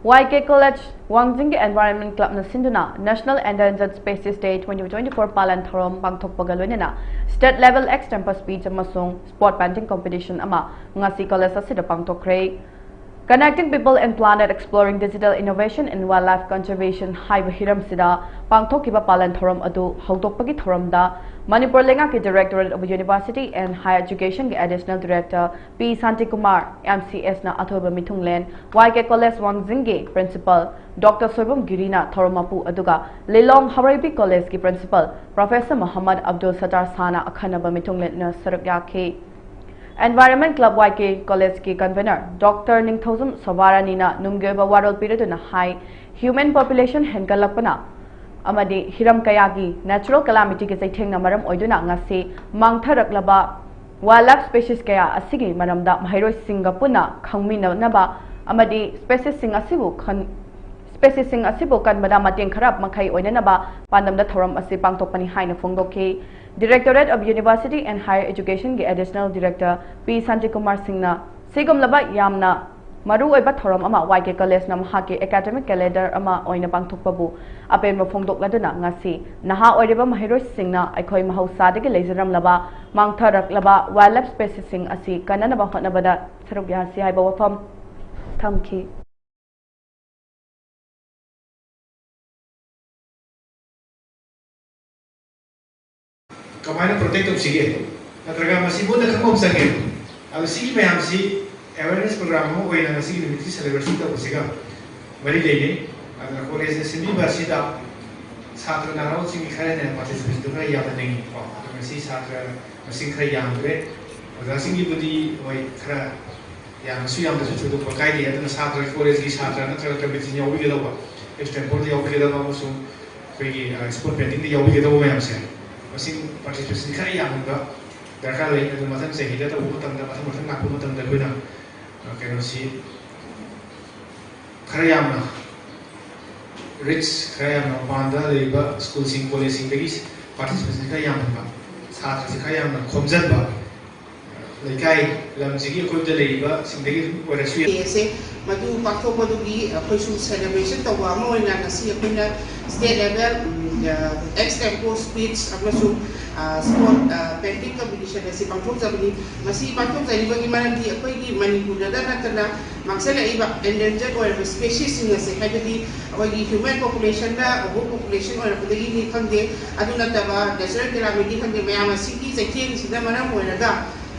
ꯋꯥꯏ ꯀꯦ ꯀꯣꯂꯦꯖ ꯋꯥꯡꯖꯤꯡꯒꯤ ꯑꯦꯟꯚꯥꯏꯔꯟꯃꯦꯟ ꯀ꯭ꯂꯕꯅ ꯁꯤꯟꯗꯨꯅ National Endangered Species Day twenty twenty-four ꯄꯥꯂꯟ ꯊꯧꯔꯝ ꯄꯥꯡꯊꯣꯛꯄꯒ ꯂꯣꯏꯅꯅ State Level Ex Tempore Speech ꯑꯃꯁꯨꯡ Spot Painting Competition ꯑꯃ ꯉꯁꯤ ꯀꯣꯂꯦꯖ ꯑꯁꯤꯗ ꯄꯥꯡꯊꯣꯛꯈ꯭ꯔꯦ꯫ Connecting People and Planet, Exploring Digital Innovation and Wildlife Conservation ꯍꯥꯏꯕ ꯍꯤꯔꯝꯁꯤꯗ ꯄꯥꯡꯊꯣꯛꯈꯤꯕ ꯄꯥꯂꯟ ꯊꯧꯔꯝ ꯑꯗꯨ ꯍꯧꯗꯣꯛꯄꯒꯤ ꯊꯧꯔꯝꯗ ꯃꯅꯤꯄꯨꯔ ꯂꯩꯉꯥꯛꯀꯤ Directorate of University and Higher Educationꯒꯤ Additional Director P Shantikumar, M C Sꯅ ꯑꯊꯣꯏꯕ ꯃꯤꯊꯨꯡꯂꯦꯟ, Y K College ꯋꯥꯡꯖꯤꯡꯒꯤ Principal Doctor Soibam ꯒꯤꯔꯤꯅ ꯊꯧꯔꯝ ꯃꯄꯨ, ꯑꯗꯨꯒ ꯂꯤꯂꯣꯡ ꯍꯥꯎꯔꯩꯕꯤ Collegeꯀꯤ Principal Professor ꯃꯣꯍꯝꯃꯗ ꯑꯕꯗꯨꯜ ꯁꯠꯇꯥꯔ ꯁꯥꯍꯅ ꯑꯈꯟꯅꯕ ꯃꯤꯊꯨꯡꯂꯦꯟꯅ ꯁꯔꯨꯛ ꯌꯥꯈꯤ꯫ Environment Club Y K Collegeꯀꯤ Convener Doctor ꯅꯤꯡꯊꯧꯖꯝ ꯁꯣꯚꯥꯔꯥꯅꯤꯅ ꯅꯨꯡꯒꯤ ꯑꯣꯏꯕ ꯋꯥꯔꯣꯜ ꯄꯤꯔꯗꯨꯅ ꯍꯥꯏ, human population ꯍꯦꯟꯒꯠꯂꯛꯄꯅ ꯑꯃꯗꯤ ꯍꯤꯔꯝ ꯀꯌꯥꯒꯤ natural calamityꯒꯤ ꯆꯩꯊꯦꯡꯅ ꯃꯔꯝ ꯑꯣꯏꯗꯨꯅ ꯉꯁꯤ ꯃꯥꯡꯊꯔꯛꯂꯕ wildlife species ꯀꯌꯥ ꯑꯁꯤꯒꯤ ꯃꯔꯝꯗ ꯃꯍꯩꯔꯣꯏꯁꯤꯡꯒ ꯄꯨꯟꯅ ꯈꯪꯃꯤꯟꯅꯅꯕ ꯑꯃꯗꯤ speciesꯁꯤꯡ ꯑꯁꯤꯕꯨ ꯈꯟ-, speciesꯁꯤꯡ ꯑꯁꯤꯕꯨ ꯀꯟꯕꯗ ꯃꯇꯦꯡ ꯈꯔ ꯃꯈꯩ ꯑꯣꯏꯅꯅꯕ ꯄꯥꯟꯗꯝꯗ ꯊꯧꯔꯝ ꯑꯁꯤ ꯄꯥꯡꯊꯣꯛꯄꯅꯤ ꯍꯥꯏꯅ ꯐꯣꯡꯗꯣꯛꯈꯤ꯫ Directorate of University and Higher Educationꯒꯤ Additional Director P Shantikumar ꯁꯤꯡꯅ ꯁꯤꯒꯨꯝꯂꯕ ꯌꯥꯝꯅ ꯃꯔꯨꯑꯣꯏꯕ ꯊꯧꯔꯝ ꯑꯃ Y K Collegeꯅ ꯃꯍꯥꯛꯀꯤ academic calendar ꯑꯃ ꯑꯣꯏꯅ ꯄꯥꯡꯊꯣꯛꯄꯕꯨ ꯑꯄꯦꯟꯕ ꯐꯣꯡꯗꯣꯛꯂꯗꯨꯅ ꯉꯁꯤ ꯅꯍꯥ ꯑꯣꯏꯔꯤꯕ ꯃꯍꯩꯔꯣꯏꯁꯤꯡꯅ ꯑꯩꯈꯣꯏ ꯃꯍꯧꯁꯥꯗꯒꯤ ꯂꯩꯖꯔꯝꯂꯕ ꯃꯥꯡꯊꯔꯛꯂꯕ wildlife speciesꯁꯤꯡ ꯑꯁꯤ ꯀꯟꯅꯅꯕ ꯍꯣꯠꯅꯕꯗ ꯁꯔꯨꯛ ꯌꯥꯁꯤ ꯍꯥꯏꯕ ꯋꯥꯐꯝ ꯊꯝꯈꯤ꯫ ꯀꯃꯥꯏꯅ protect ꯇꯧꯁꯤꯒꯦ, ꯅꯠꯇ꯭ꯔꯒ ꯃꯁꯤ ꯃꯨꯟꯅ ꯈꯪꯕ ꯑꯃ ꯆꯪꯉꯦ꯫ ꯑꯗꯣ ꯁꯤꯒꯤ ꯃꯌꯥꯝꯁꯤ awareness program ꯑꯃ ꯑꯣꯏꯅ ꯉꯁꯤꯒꯤ ꯅꯨꯃꯤꯠꯀꯤ celebration ꯇꯧꯕꯁꯤꯒ ꯃꯔꯤ ꯂꯩꯅꯩ꯫ ꯑꯗꯨꯅ collegeꯅ ꯁꯤꯟꯕꯤꯕ ꯑꯁꯤꯗ ꯁꯥꯇ꯭ꯔ ꯅꯍꯥꯔꯣꯜꯁꯤꯡꯒꯤ ꯈꯔ ꯍꯦꯟꯅ participation ꯈꯔ ꯌꯥꯝꯍꯟꯅꯤꯡꯉꯤ ꯀꯣ꯫ ꯑꯗꯣ ꯉꯁꯤ ꯁꯥꯇ꯭ꯔ ꯃꯁꯤꯡ ꯈꯔ ꯌꯥꯝꯈ꯭ꯔꯦ꯫ ꯑꯣꯖꯥꯁꯤꯡꯒꯤꯕꯨꯗꯤ ꯍꯣꯏ ꯈꯔ ꯌꯥꯝꯅꯁꯨ ꯌꯥꯝꯗ꯭ꯔꯁꯨ ꯊꯣꯏꯗꯣꯛꯄ ꯀꯥꯏꯗꯦ꯫ ꯑꯗꯨꯅ ꯁꯥꯇ꯭ꯔ, collegeꯀꯤ ꯁꯥꯇ꯭ꯔ ꯅꯠꯇ꯭ꯔꯒ committeeꯅ ꯌꯥꯎꯕꯤꯒꯗꯧꯕ, extempore ꯌꯥꯎꯕꯤꯒꯗꯕ ꯑꯃꯁꯨꯡ ꯑꯩꯈꯣꯏꯒꯤ spot paintingꯗ ꯌꯥꯎꯕꯤꯒꯗꯧꯕ ꯃꯌꯥꯝꯁꯦ, ꯃꯁꯤꯡ participation ꯈꯔ ꯌꯥꯝꯍꯟꯕ ꯗꯔꯀꯥꯔ ꯂꯩ꯫ ꯑꯗꯨ ꯃꯊꯪ ꯆꯍꯤꯗ ꯇꯧꯕ ꯃꯇꯝꯗ, ꯃꯊꯪ ꯃꯊꯪ ꯂꯥꯛꯄ ꯃꯇꯝꯗ ꯑꯩꯈꯣꯏꯅ ꯀꯩꯅꯣꯁꯤ ꯈꯔ ꯌꯥꯝꯅ, reach ꯈꯔ ꯌꯥꯝꯅ, ꯃꯄꯥꯟꯗ ꯂꯩꯔꯤꯕ schoolꯁꯤꯡ, collegeꯁꯤꯡꯗꯒꯤ participation ꯈꯔ ꯌꯥꯝꯍꯟꯕ, ꯁꯥꯇ꯭ꯔꯁꯤ ꯈꯔ ꯌꯥꯝꯅ ꯈꯣꯝꯖꯤꯟꯕ, ꯂꯩꯀꯥꯏ ꯂꯝꯁꯤꯒꯤ ꯑꯀꯣꯏꯕꯗ ꯂꯩꯔꯤꯕꯁꯤꯡꯗꯒꯤ ꯑꯗꯨꯝ ꯑꯣꯏꯔꯁꯨ ꯌꯥꯏ꯫ ꯑꯁꯦ ꯃꯗꯨ ꯄꯥꯡꯊꯣꯛꯄꯗꯨꯒꯤ ꯑꯩꯈꯣꯏꯁꯨ celebration ꯇꯧꯕ ꯑꯃ ꯑꯣꯏꯅ ꯉꯁꯤ ꯑꯩꯈꯣꯏꯅ state level X tempo speech ꯑꯃꯁꯨꯡ ꯁ꯭ꯄꯣꯔꯠ ꯄꯦꯟꯇꯤꯡ ꯀꯝꯄꯤꯇꯤꯁꯟ ꯑꯁꯤ ꯄꯥꯡꯊꯣꯛꯆꯕꯅꯤ꯫ ꯃꯁꯤ ꯄꯥꯡꯊꯣꯛꯆꯔꯤꯕꯒꯤ ꯃꯔꯝꯗꯤ ꯑꯩꯈꯣꯏꯒꯤ ꯃꯅꯤꯄꯨꯔꯗ ꯅꯠꯇꯅ ꯃꯥꯡꯁꯤꯜꯂꯛꯏꯕ ꯑꯦꯟꯗꯦꯟꯖꯔ ꯑꯣꯏꯔꯕ ꯁ꯭ꯄꯦꯁꯤꯁꯁꯤꯡ ꯑꯁꯦ, ꯍꯥꯏꯕꯗꯤ ꯑꯩꯈꯣꯏꯒꯤ ꯍ꯭ꯌꯨꯃꯦꯟ ꯄꯣꯄꯨꯂꯦꯁꯟꯗ ꯑꯣꯚꯔ ꯄꯣꯄꯨꯂꯦꯁꯟ ꯑꯣꯏꯔꯛꯄꯗꯒꯤꯅꯤ ꯈꯪꯗꯦ, ꯑꯗꯨ ꯅꯠꯇꯕ ꯅꯦꯆꯔꯦꯜ ꯀꯦꯂꯥꯃꯤꯇꯤ ꯈꯪꯗꯦ, ꯃꯌꯥꯝ ꯑꯁꯤꯒꯤ ꯆꯩꯊꯦꯡꯁꯤꯅ ꯃꯔꯝ ꯑꯣꯏꯔꯒ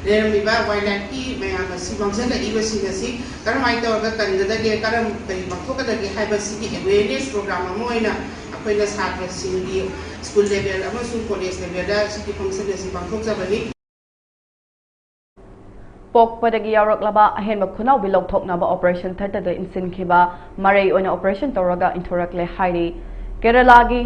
ꯂꯩꯔꯝꯃꯤꯕ ꯋꯥꯏꯜ ꯂꯥꯏꯐꯀꯤ ꯃꯌꯥꯝ ꯑꯁꯤ ꯃꯥꯡꯁꯤꯜꯂꯛꯏꯕꯁꯤꯡ ꯑꯁꯤ ꯀꯔꯝꯍꯥꯏꯅ ꯇꯧꯔꯒ ꯀꯟꯒꯗꯒꯦ, ꯀꯔꯝ ꯀꯔꯤ ꯄꯥꯡꯊꯣꯛꯀꯗꯒꯦ ꯍꯥꯏꯕꯁꯤꯒꯤ ꯑꯦꯋꯦꯔꯅꯦꯁ ꯄ꯭ꯔꯣꯒ꯭ꯔꯥꯝ ꯑꯃ ꯑꯣꯏꯅ ꯑꯩꯈꯣꯏꯅ ꯁꯥꯇ꯭ꯔꯁꯤꯡꯒꯤ ꯁ꯭ꯀꯨꯜ ꯂꯦꯚꯦꯜ ꯑꯃꯁꯨꯡ ꯀꯣꯂꯦꯖ ꯂꯦꯚꯦꯜꯗ ꯁꯤꯒꯤ ꯐꯪꯁꯟ ꯑꯁꯤ ꯄꯥꯡꯊꯣꯛꯆꯕꯅꯤ꯫ ꯄꯣꯛꯄꯗꯒꯤ ꯌꯥꯎꯔꯛꯂꯕ ꯑꯍꯦꯟꯕ ꯈꯨꯅꯥꯎꯕꯤ ꯂꯧꯊꯣꯛꯅꯕ ꯑꯣꯄꯔꯦꯁꯟ ꯊꯦꯇꯔꯗ ꯏꯟꯁꯤꯟꯈꯤꯕ ꯃꯔꯩ ꯑꯣꯏꯅ ꯑꯣꯄꯔꯦꯁꯟ ꯇꯧꯔꯒ ꯏꯟꯊꯣꯔꯛꯂꯦ ꯍꯥꯏꯔꯤ꯫ ꯀꯦꯔꯂꯥꯒꯤ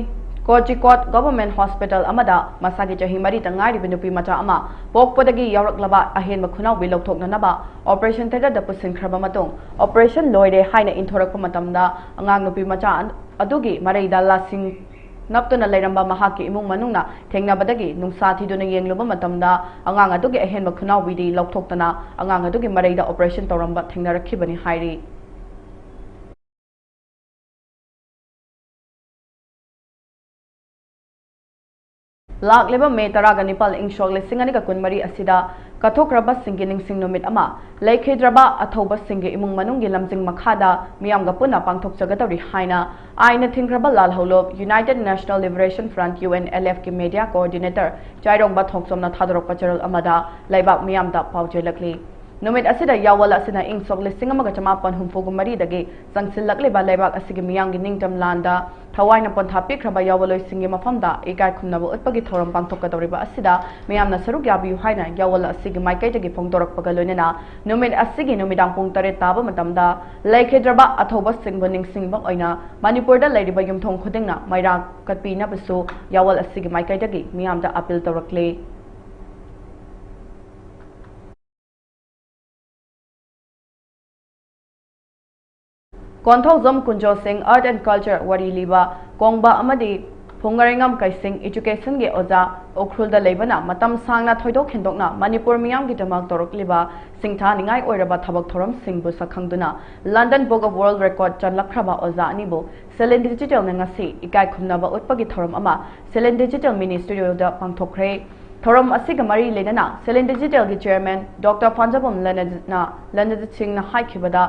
ꯀꯣꯖꯤꯀꯣꯠ ꯒꯚꯔꯟꯃꯦꯟꯠ ꯍꯣꯁꯄꯤꯇꯥꯜ ꯑꯃꯗ ꯃꯁꯥꯒꯤ ꯆꯍꯤ ꯃꯔꯤꯇ ꯉꯥꯏꯔꯤꯕ ꯅꯨꯄꯤ ꯃꯆꯥ ꯑꯃ ꯄꯣꯛꯄꯗꯒꯤ ꯌꯥꯎꯔꯛꯂꯕ ꯑꯍꯦꯟꯕ ꯈꯨꯅꯥꯎꯕꯤ ꯂꯧꯊꯣꯛꯅꯅꯕ ꯑꯣꯄꯔꯦꯁꯟ ꯊꯦꯇꯔꯗ ꯄꯨꯁꯤꯟꯈ꯭ꯔꯕ ꯃꯇꯨꯡ, ꯑꯣꯄꯔꯦꯁꯟ ꯂꯣꯏꯔꯦ ꯍꯥꯏꯅ ꯏꯟꯊꯣꯔꯛꯄ ꯃꯇꯝꯗ ꯑꯉꯥꯡ ꯅꯨꯄꯤ ꯃꯆꯥ ꯑꯗꯨꯒꯤ ꯃꯔꯩꯗ ꯂꯥꯁꯤꯡ ꯅꯞꯇꯨꯅ ꯂꯩꯔꯝꯕ ꯃꯍꯥꯛꯀꯤ ꯏꯃꯨꯡ ꯃꯅꯨꯡꯅ ꯊꯦꯡꯅꯕꯗꯒꯤ ꯅꯨꯡꯁꯥ ꯊꯤꯗꯨꯅ ꯌꯦꯡꯂꯨꯕ ꯃꯇꯝꯗ ꯑꯉꯥꯡ ꯑꯗꯨꯒꯤ ꯑꯍꯦꯟꯕ ꯈꯨꯅꯥꯎꯕꯤꯗꯤ ꯂꯧꯊꯣꯛꯇꯅ ꯑꯉꯥꯡ ꯑꯗꯨꯒꯤ ꯃꯔꯩꯗ ꯑꯣꯄꯔꯦꯁꯟ ꯇꯧꯔꯝꯕ ꯊꯦꯡꯅꯔꯛꯈꯤꯕꯅꯤ ꯍꯥꯏꯔꯤ꯫ ꯂꯥꯛꯂꯤꯕ ꯃꯦ ꯇꯔꯥꯒ ꯅꯤꯄꯥꯜ, ꯏꯪ ꯁꯣꯛ ꯂꯤꯁꯤꯡ ꯑꯅꯤꯒ ꯀꯨꯟꯃꯔꯤ ꯑꯁꯤꯗ ꯀꯠꯊꯣꯛꯈ꯭ꯔꯕꯁꯤꯡꯒꯤ ꯅꯤꯡꯁꯤꯡ ꯅꯨꯃꯤꯠ ꯑꯃ ꯂꯩꯈꯤꯗ꯭ꯔꯕ ꯑꯊꯧꯕꯁꯤꯡꯒꯤ ꯏꯃꯨꯡ ꯃꯅꯨꯡꯒꯤ ꯂꯝꯖꯤꯡ ꯃꯈꯥꯗ ꯃꯤꯌꯥꯝꯒ ꯄꯨꯟꯅ ꯄꯥꯡꯊꯣꯛꯆꯒꯗꯧꯔꯤ ꯍꯥꯏꯅ ꯑꯥꯏꯟꯅ ꯊꯤꯡꯈ꯭ꯔꯕ ꯂꯥꯜꯍꯧꯂꯨꯞ United National Liberation Front, U N L F, ꯀꯤ ꯃꯦꯗꯤꯌꯥ ꯀꯣꯑꯣꯔꯗꯤꯅꯦꯇꯔ ꯆꯥꯏꯔꯣꯡꯕ ꯊꯣꯡꯆꯣꯝꯅ ꯊꯥꯗꯣꯔꯛꯄ ꯆꯦꯔꯣꯜ ꯑꯃꯗ ꯂꯩꯕꯥꯛ ꯃꯤꯌꯥꯝꯗ ꯄꯥꯎꯖꯦꯜꯂꯛꯂꯤ꯫ ꯅꯨꯃꯤꯠ ꯑꯁꯤꯗ ꯌꯥꯋꯜ ꯑꯁꯤꯅ ꯏꯪ ꯁꯣꯛ ꯂꯤꯁꯤꯡ ꯑꯃꯒ ꯆꯃꯥꯄꯟ ꯍꯨꯝꯐꯨ ꯃꯔꯤꯗꯒꯤ ꯆꯪꯁꯤꯜꯂꯛꯂꯤꯕ ꯂꯩꯕꯥꯛ ꯑꯁꯤꯒꯤ ꯃꯤꯌꯥꯝꯒꯤ ꯅꯤꯡꯇꯝ ꯂꯥꯟꯗ ꯊꯋꯥꯏꯅ ꯄꯣꯟꯊꯥ ꯄꯤꯈ꯭ꯔꯕ ꯌꯥꯋꯜꯂꯣꯏꯁꯤꯡꯒꯤ ꯃꯐꯝꯗ ꯏꯀꯥꯏ ꯈꯨꯝꯅꯕ ꯎꯠꯄꯒꯤ ꯊꯧꯔꯝ ꯄꯥꯡꯊꯣꯛꯀꯗꯧꯔꯤꯕ ꯑꯁꯤꯗ ꯃꯤꯌꯥꯝꯅ ꯁꯔꯨꯛ ꯌꯥꯕꯤꯌꯨ ꯍꯥꯏꯅ ꯌꯥꯋꯜ ꯑꯁꯤꯒꯤ ꯃꯥꯏꯀꯩꯗꯒꯤ ꯐꯣꯡꯗꯣꯔꯛꯄꯒ ꯂꯣꯏꯅꯅ ꯅꯨꯃꯤꯠ ꯑꯁꯤꯒꯤ ꯅꯨꯃꯤꯗꯥꯡ ꯄꯨꯡ ꯇꯔꯦꯠ ꯇꯥꯕ ꯃꯇꯝꯗ ꯂꯩꯈꯤꯗ꯭ꯔꯕ ꯑꯊꯧꯕꯁꯤꯡꯕꯨ ꯅꯤꯡꯁꯤꯡꯕ ꯑꯣꯏꯅ ꯃꯅꯤꯄꯨꯔꯗ ꯂꯩꯔꯤꯕ ꯌꯨꯝꯊꯣꯡ ꯈꯨꯗꯤꯡꯅ ꯃꯩꯔꯥ ꯀꯠꯄꯤꯅꯕꯁꯨ ꯌꯥꯋꯜ ꯑꯁꯤꯒꯤ ꯃꯥꯏꯀꯩꯗꯒꯤ ꯃꯤꯌꯥꯝꯗ ꯑꯄꯤꯜ ꯇꯧꯔꯛꯂꯤ꯫ ꯀꯣꯟꯊꯧꯖꯝ ꯀꯨꯟꯖꯣ ꯁꯤꯡ Art and Culture ꯋꯥꯔꯤ ꯂꯤꯕ, ꯀꯣꯡꯕ ꯑꯃꯗꯤ ꯐꯨꯡꯒꯔꯩꯉꯝ ꯀꯩꯁꯤꯡ, ꯏꯖꯨꯀꯦꯁꯟꯒꯤ ꯑꯣꯖꯥ, ꯎꯈ꯭ꯔꯨꯜꯗ ꯂꯩꯕꯅ ꯃꯇꯝ ꯁꯥꯡꯅ ꯊꯣꯏꯗꯣꯛ ꯍꯦꯟꯗꯣꯛꯅ ꯃꯅꯤꯄꯨꯔ ꯃꯤꯌꯥꯝꯒꯤꯗꯃꯛ ꯇꯧꯔꯛꯂꯤꯕ ꯁꯤꯡꯊꯥꯅꯤꯡꯉꯥꯏ ꯑꯣꯏꯔꯕ ꯊꯕꯛ ꯊꯧꯔꯝꯁꯤꯡꯕꯨ ꯁꯛꯈꯪꯗꯨꯅ London Book of World Record ꯆꯜꯂꯛꯈ꯭ꯔꯕ ꯑꯣꯖꯥ ꯑꯅꯤꯕꯨ ꯁꯦꯂꯦꯟ ꯗꯤꯖꯤꯇꯦꯜꯅ ꯉꯁꯤ ꯏꯀꯥꯏ ꯈꯨꯝꯅꯕ ꯎꯠꯄꯒꯤ ꯊꯧꯔꯝ ꯑꯃ ꯁꯦꯂꯦꯟ ꯗꯤꯖꯤꯇꯦꯜ ꯃꯤꯅꯤ ꯁ꯭ꯇꯨꯗꯤꯑꯣꯗ ꯄꯥꯡꯊꯣꯛꯈ꯭ꯔꯦ꯫ ꯊꯧꯔꯝ ꯑꯁꯤꯒ ꯃꯔꯤ ꯂꯩꯅꯅ ꯁꯦꯂꯦꯟ ꯗꯤꯖꯤꯇꯦꯜꯒꯤ ꯆꯤꯌꯔꯃꯦꯟ ꯗꯣꯛꯇꯔ ꯄꯥꯟꯖꯕꯝ ꯂꯅꯖꯤꯠꯅ, ꯂꯅꯖꯤꯠ ꯁꯤꯡꯅ ꯍꯥꯏꯈꯤꯕꯗ,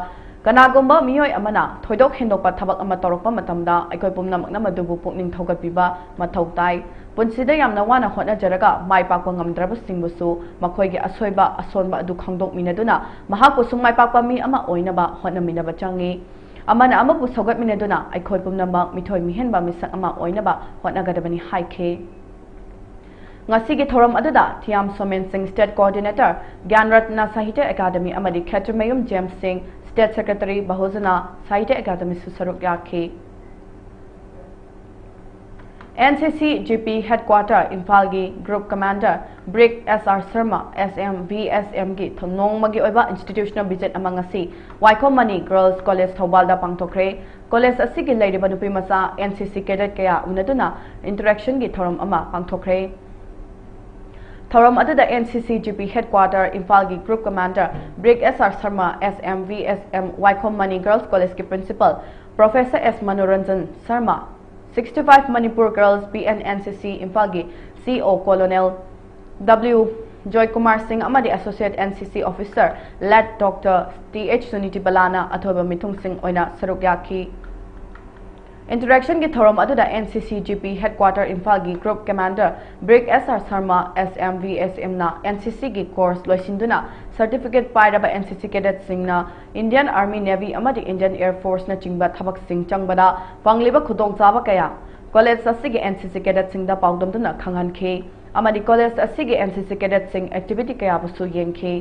ꯀꯅꯥꯒꯨꯝꯕ ꯃꯤꯑꯣꯏ ꯑꯃꯅ ꯊꯣꯏꯗꯣꯛ ꯍꯦꯟꯗꯣꯛꯄ ꯊꯕꯛ ꯑꯃ ꯇꯧꯔꯛꯄ ꯃꯇꯝꯗ ꯑꯩꯈꯣꯏ ꯄꯨꯝꯅꯃꯛꯅ ꯃꯗꯨꯕꯨ ꯄꯨꯛꯅꯤꯡ ꯊꯧꯒꯠꯄꯤꯕ ꯃꯊꯧ ꯇꯥꯏ꯫ ꯄꯨꯟꯁꯤꯗ ꯌꯥꯝꯅ ꯋꯥꯅ ꯍꯣꯠꯅꯖꯔꯒ ꯃꯥꯏ ꯄꯥꯛꯄ ꯉꯝꯗ꯭ꯔꯕꯁꯤꯡꯕꯨꯁꯨ ꯃꯈꯣꯏꯒꯤ ꯑꯁꯣꯏꯕ ꯑꯁꯣꯟꯕ ꯑꯗꯨ ꯈꯪꯗꯣꯛꯃꯤꯟꯅꯗꯨꯅ ꯃꯍꯥꯛꯄꯨꯁꯨ ꯃꯥꯏ ꯄꯥꯛꯄ ꯃꯤ ꯑꯃ ꯑꯣꯏꯅꯕ ꯍꯣꯠꯅꯃꯤꯟꯅꯕ ꯆꯪꯏ꯫ ꯑꯃꯅ ꯑꯃꯕꯨ ꯁꯧꯒꯠꯃꯤꯟꯅꯗꯨꯅ ꯑꯩꯈꯣꯏ ꯄꯨꯝꯅꯃꯛ ꯃꯤꯊꯣꯏ ꯃꯤꯍꯦꯟꯕ ꯃꯤꯁꯛ ꯑꯃ ꯑꯣꯏꯅꯕ ꯍꯣꯠꯅꯒꯗꯕꯅꯤ ꯍꯥꯏꯈꯤ꯫ ꯉꯁꯤꯒꯤ ꯊꯧꯔꯝ ꯑꯗꯨꯗ ꯊꯤꯌꯥꯝ ꯁꯣꯃꯦꯟ ꯁꯤꯡ, ꯁ꯭ꯇꯦꯠ ꯀꯣꯑꯣꯔꯗꯤꯅꯦꯇꯔ, ꯒ꯭ꯌꯥꯟ ꯔꯠꯅ ꯁꯥꯍꯤꯇ꯭ꯌ ꯑꯦꯀꯥꯗꯃꯤ ꯑꯃꯗꯤ ꯈꯦꯇ꯭ꯔꯤꯃꯌꯨꯝ ꯖꯦꯝꯁ ꯁꯤꯡ, ꯁ꯭ꯇꯦꯠ ꯁꯦꯀ꯭ꯔꯦꯇꯔꯤ, ꯕꯍꯨꯖꯅ ꯁꯥꯍꯤꯇ꯭ꯌ ꯑꯦꯀꯥꯗꯃꯤꯁꯨ ꯁꯔꯨꯛ ꯌꯥꯈꯤ꯫ And C C G P headquarter ꯏꯝꯐꯥꯜꯒꯤ group commander brig S R Sharma, S M, V ꯑꯦꯁ ꯑꯦꯝꯒꯤ ꯊꯧ-, ꯅꯣꯡꯃꯒꯤ ꯑꯣꯏꯕ ꯏꯟꯁꯇꯤꯇ꯭ꯌꯨꯁꯅꯦꯜ ꯚꯤꯖꯤꯠ ꯑꯃ ꯉꯁꯤ ꯋꯥꯏꯈꯣꯝ ꯃꯅꯤ ꯒꯔꯜꯁ ꯀꯣꯂꯦꯖ ꯊꯧꯕꯥꯜꯗ ꯄꯥꯡꯊꯣꯛꯈ꯭ꯔꯦ꯫ ꯀꯣꯂꯦꯖ ꯑꯁꯤꯒꯤ ꯂꯩꯔꯤꯕ ꯅꯨꯄꯤ ꯃꯆꯥ ꯑꯦꯟ ꯁꯤ ꯁꯤ ꯀꯦꯗꯦꯠ ꯀꯌꯥ ꯎꯅꯗꯨꯅ ꯏꯟꯇꯔꯦꯛꯁꯟꯒꯤ ꯊꯧꯔꯝ ꯑꯃ ꯄꯥꯡꯊꯣꯛꯈ꯭ꯔꯦ꯫ ꯊꯧꯔꯝ ꯑꯗꯨꯗ N C C G P headquarter ꯏꯝꯐꯥꯜꯒꯤ group commander brig S R Sharma, S M, V S M, Waikhom Mani girls ꯀꯣꯂꯦꯖꯀꯤ principal professor S Manoranjan Sharma, sixty five Manipur girls B N N C C ꯏꯝꯐꯥꯜꯒꯤ ꯁꯤ ꯏ ꯑꯣ ꯀꯣꯂꯣꯅꯦꯜ ꯗꯕ꯭ꯂꯤꯎ ꯖꯣꯏꯀꯨꯃꯥꯔ ꯁꯤꯡ ꯑꯃꯗꯤ associate N C C officer lt doctor T H Suniti ꯕꯂꯥꯅ ꯑꯊꯣꯏꯕ ꯃꯤꯊꯨꯡꯁꯤꯡ ꯑꯣꯏꯅ ꯁꯔꯨꯛ ꯌꯥꯈꯤ꯫ ꯏꯟꯇꯔꯦꯛꯁꯟꯒꯤ ꯊꯧꯔꯝ ꯑꯗꯨꯗ N C C G P headquarter ꯏꯝꯐꯥꯜꯒꯤ group commander brig S R Sharma, S M, V ꯑꯦꯁ ꯑꯦꯝꯅ ꯑꯦꯟ ꯁꯤ ꯁꯤꯒꯤ ꯀꯣꯔꯁ ꯂꯣꯏꯁꯤꯟꯗꯨꯅ ꯁꯔꯇꯤꯐꯤꯀꯦꯠ ꯄꯥꯏꯔꯕ ꯑꯦꯟ ꯁꯤ ꯁꯤ ꯀꯦꯗꯦꯠꯁꯤꯡꯅ ꯏꯟꯗꯤꯌꯟ ꯑꯥꯔꯃꯤ, ꯅꯦꯚꯤ ꯑꯃꯗꯤ ꯏꯟꯗꯤꯌꯟ ꯑꯦꯌꯔ ꯐꯣꯔꯁꯅꯆꯤꯡꯕ ꯊꯕꯛꯁꯤꯡ ꯆꯪꯕꯗ ꯐꯪꯂꯤꯕ ꯈꯨꯗꯣꯡꯆꯥꯕ ꯀꯌꯥ, ꯀꯣꯂꯦꯖ ꯑꯁꯤꯒꯤ ꯑꯦꯟ ꯁꯤ ꯁꯤ ꯀꯦꯗꯦꯠꯁꯤꯡꯗ ꯄꯥꯎꯗꯝꯗꯨꯅ ꯈꯪꯍꯟꯈꯤ ꯑꯃꯗꯤ ꯀꯣꯂꯦꯖ ꯑꯁꯤꯒꯤ ꯑꯦꯟ ꯁꯤ ꯁꯤ ꯀꯦꯗꯦꯠꯁꯤꯡ ꯑꯦꯛꯇꯤꯚꯤꯇꯤ ꯀꯌꯥꯕꯨꯁꯨ ꯌꯦꯡꯈꯤ꯫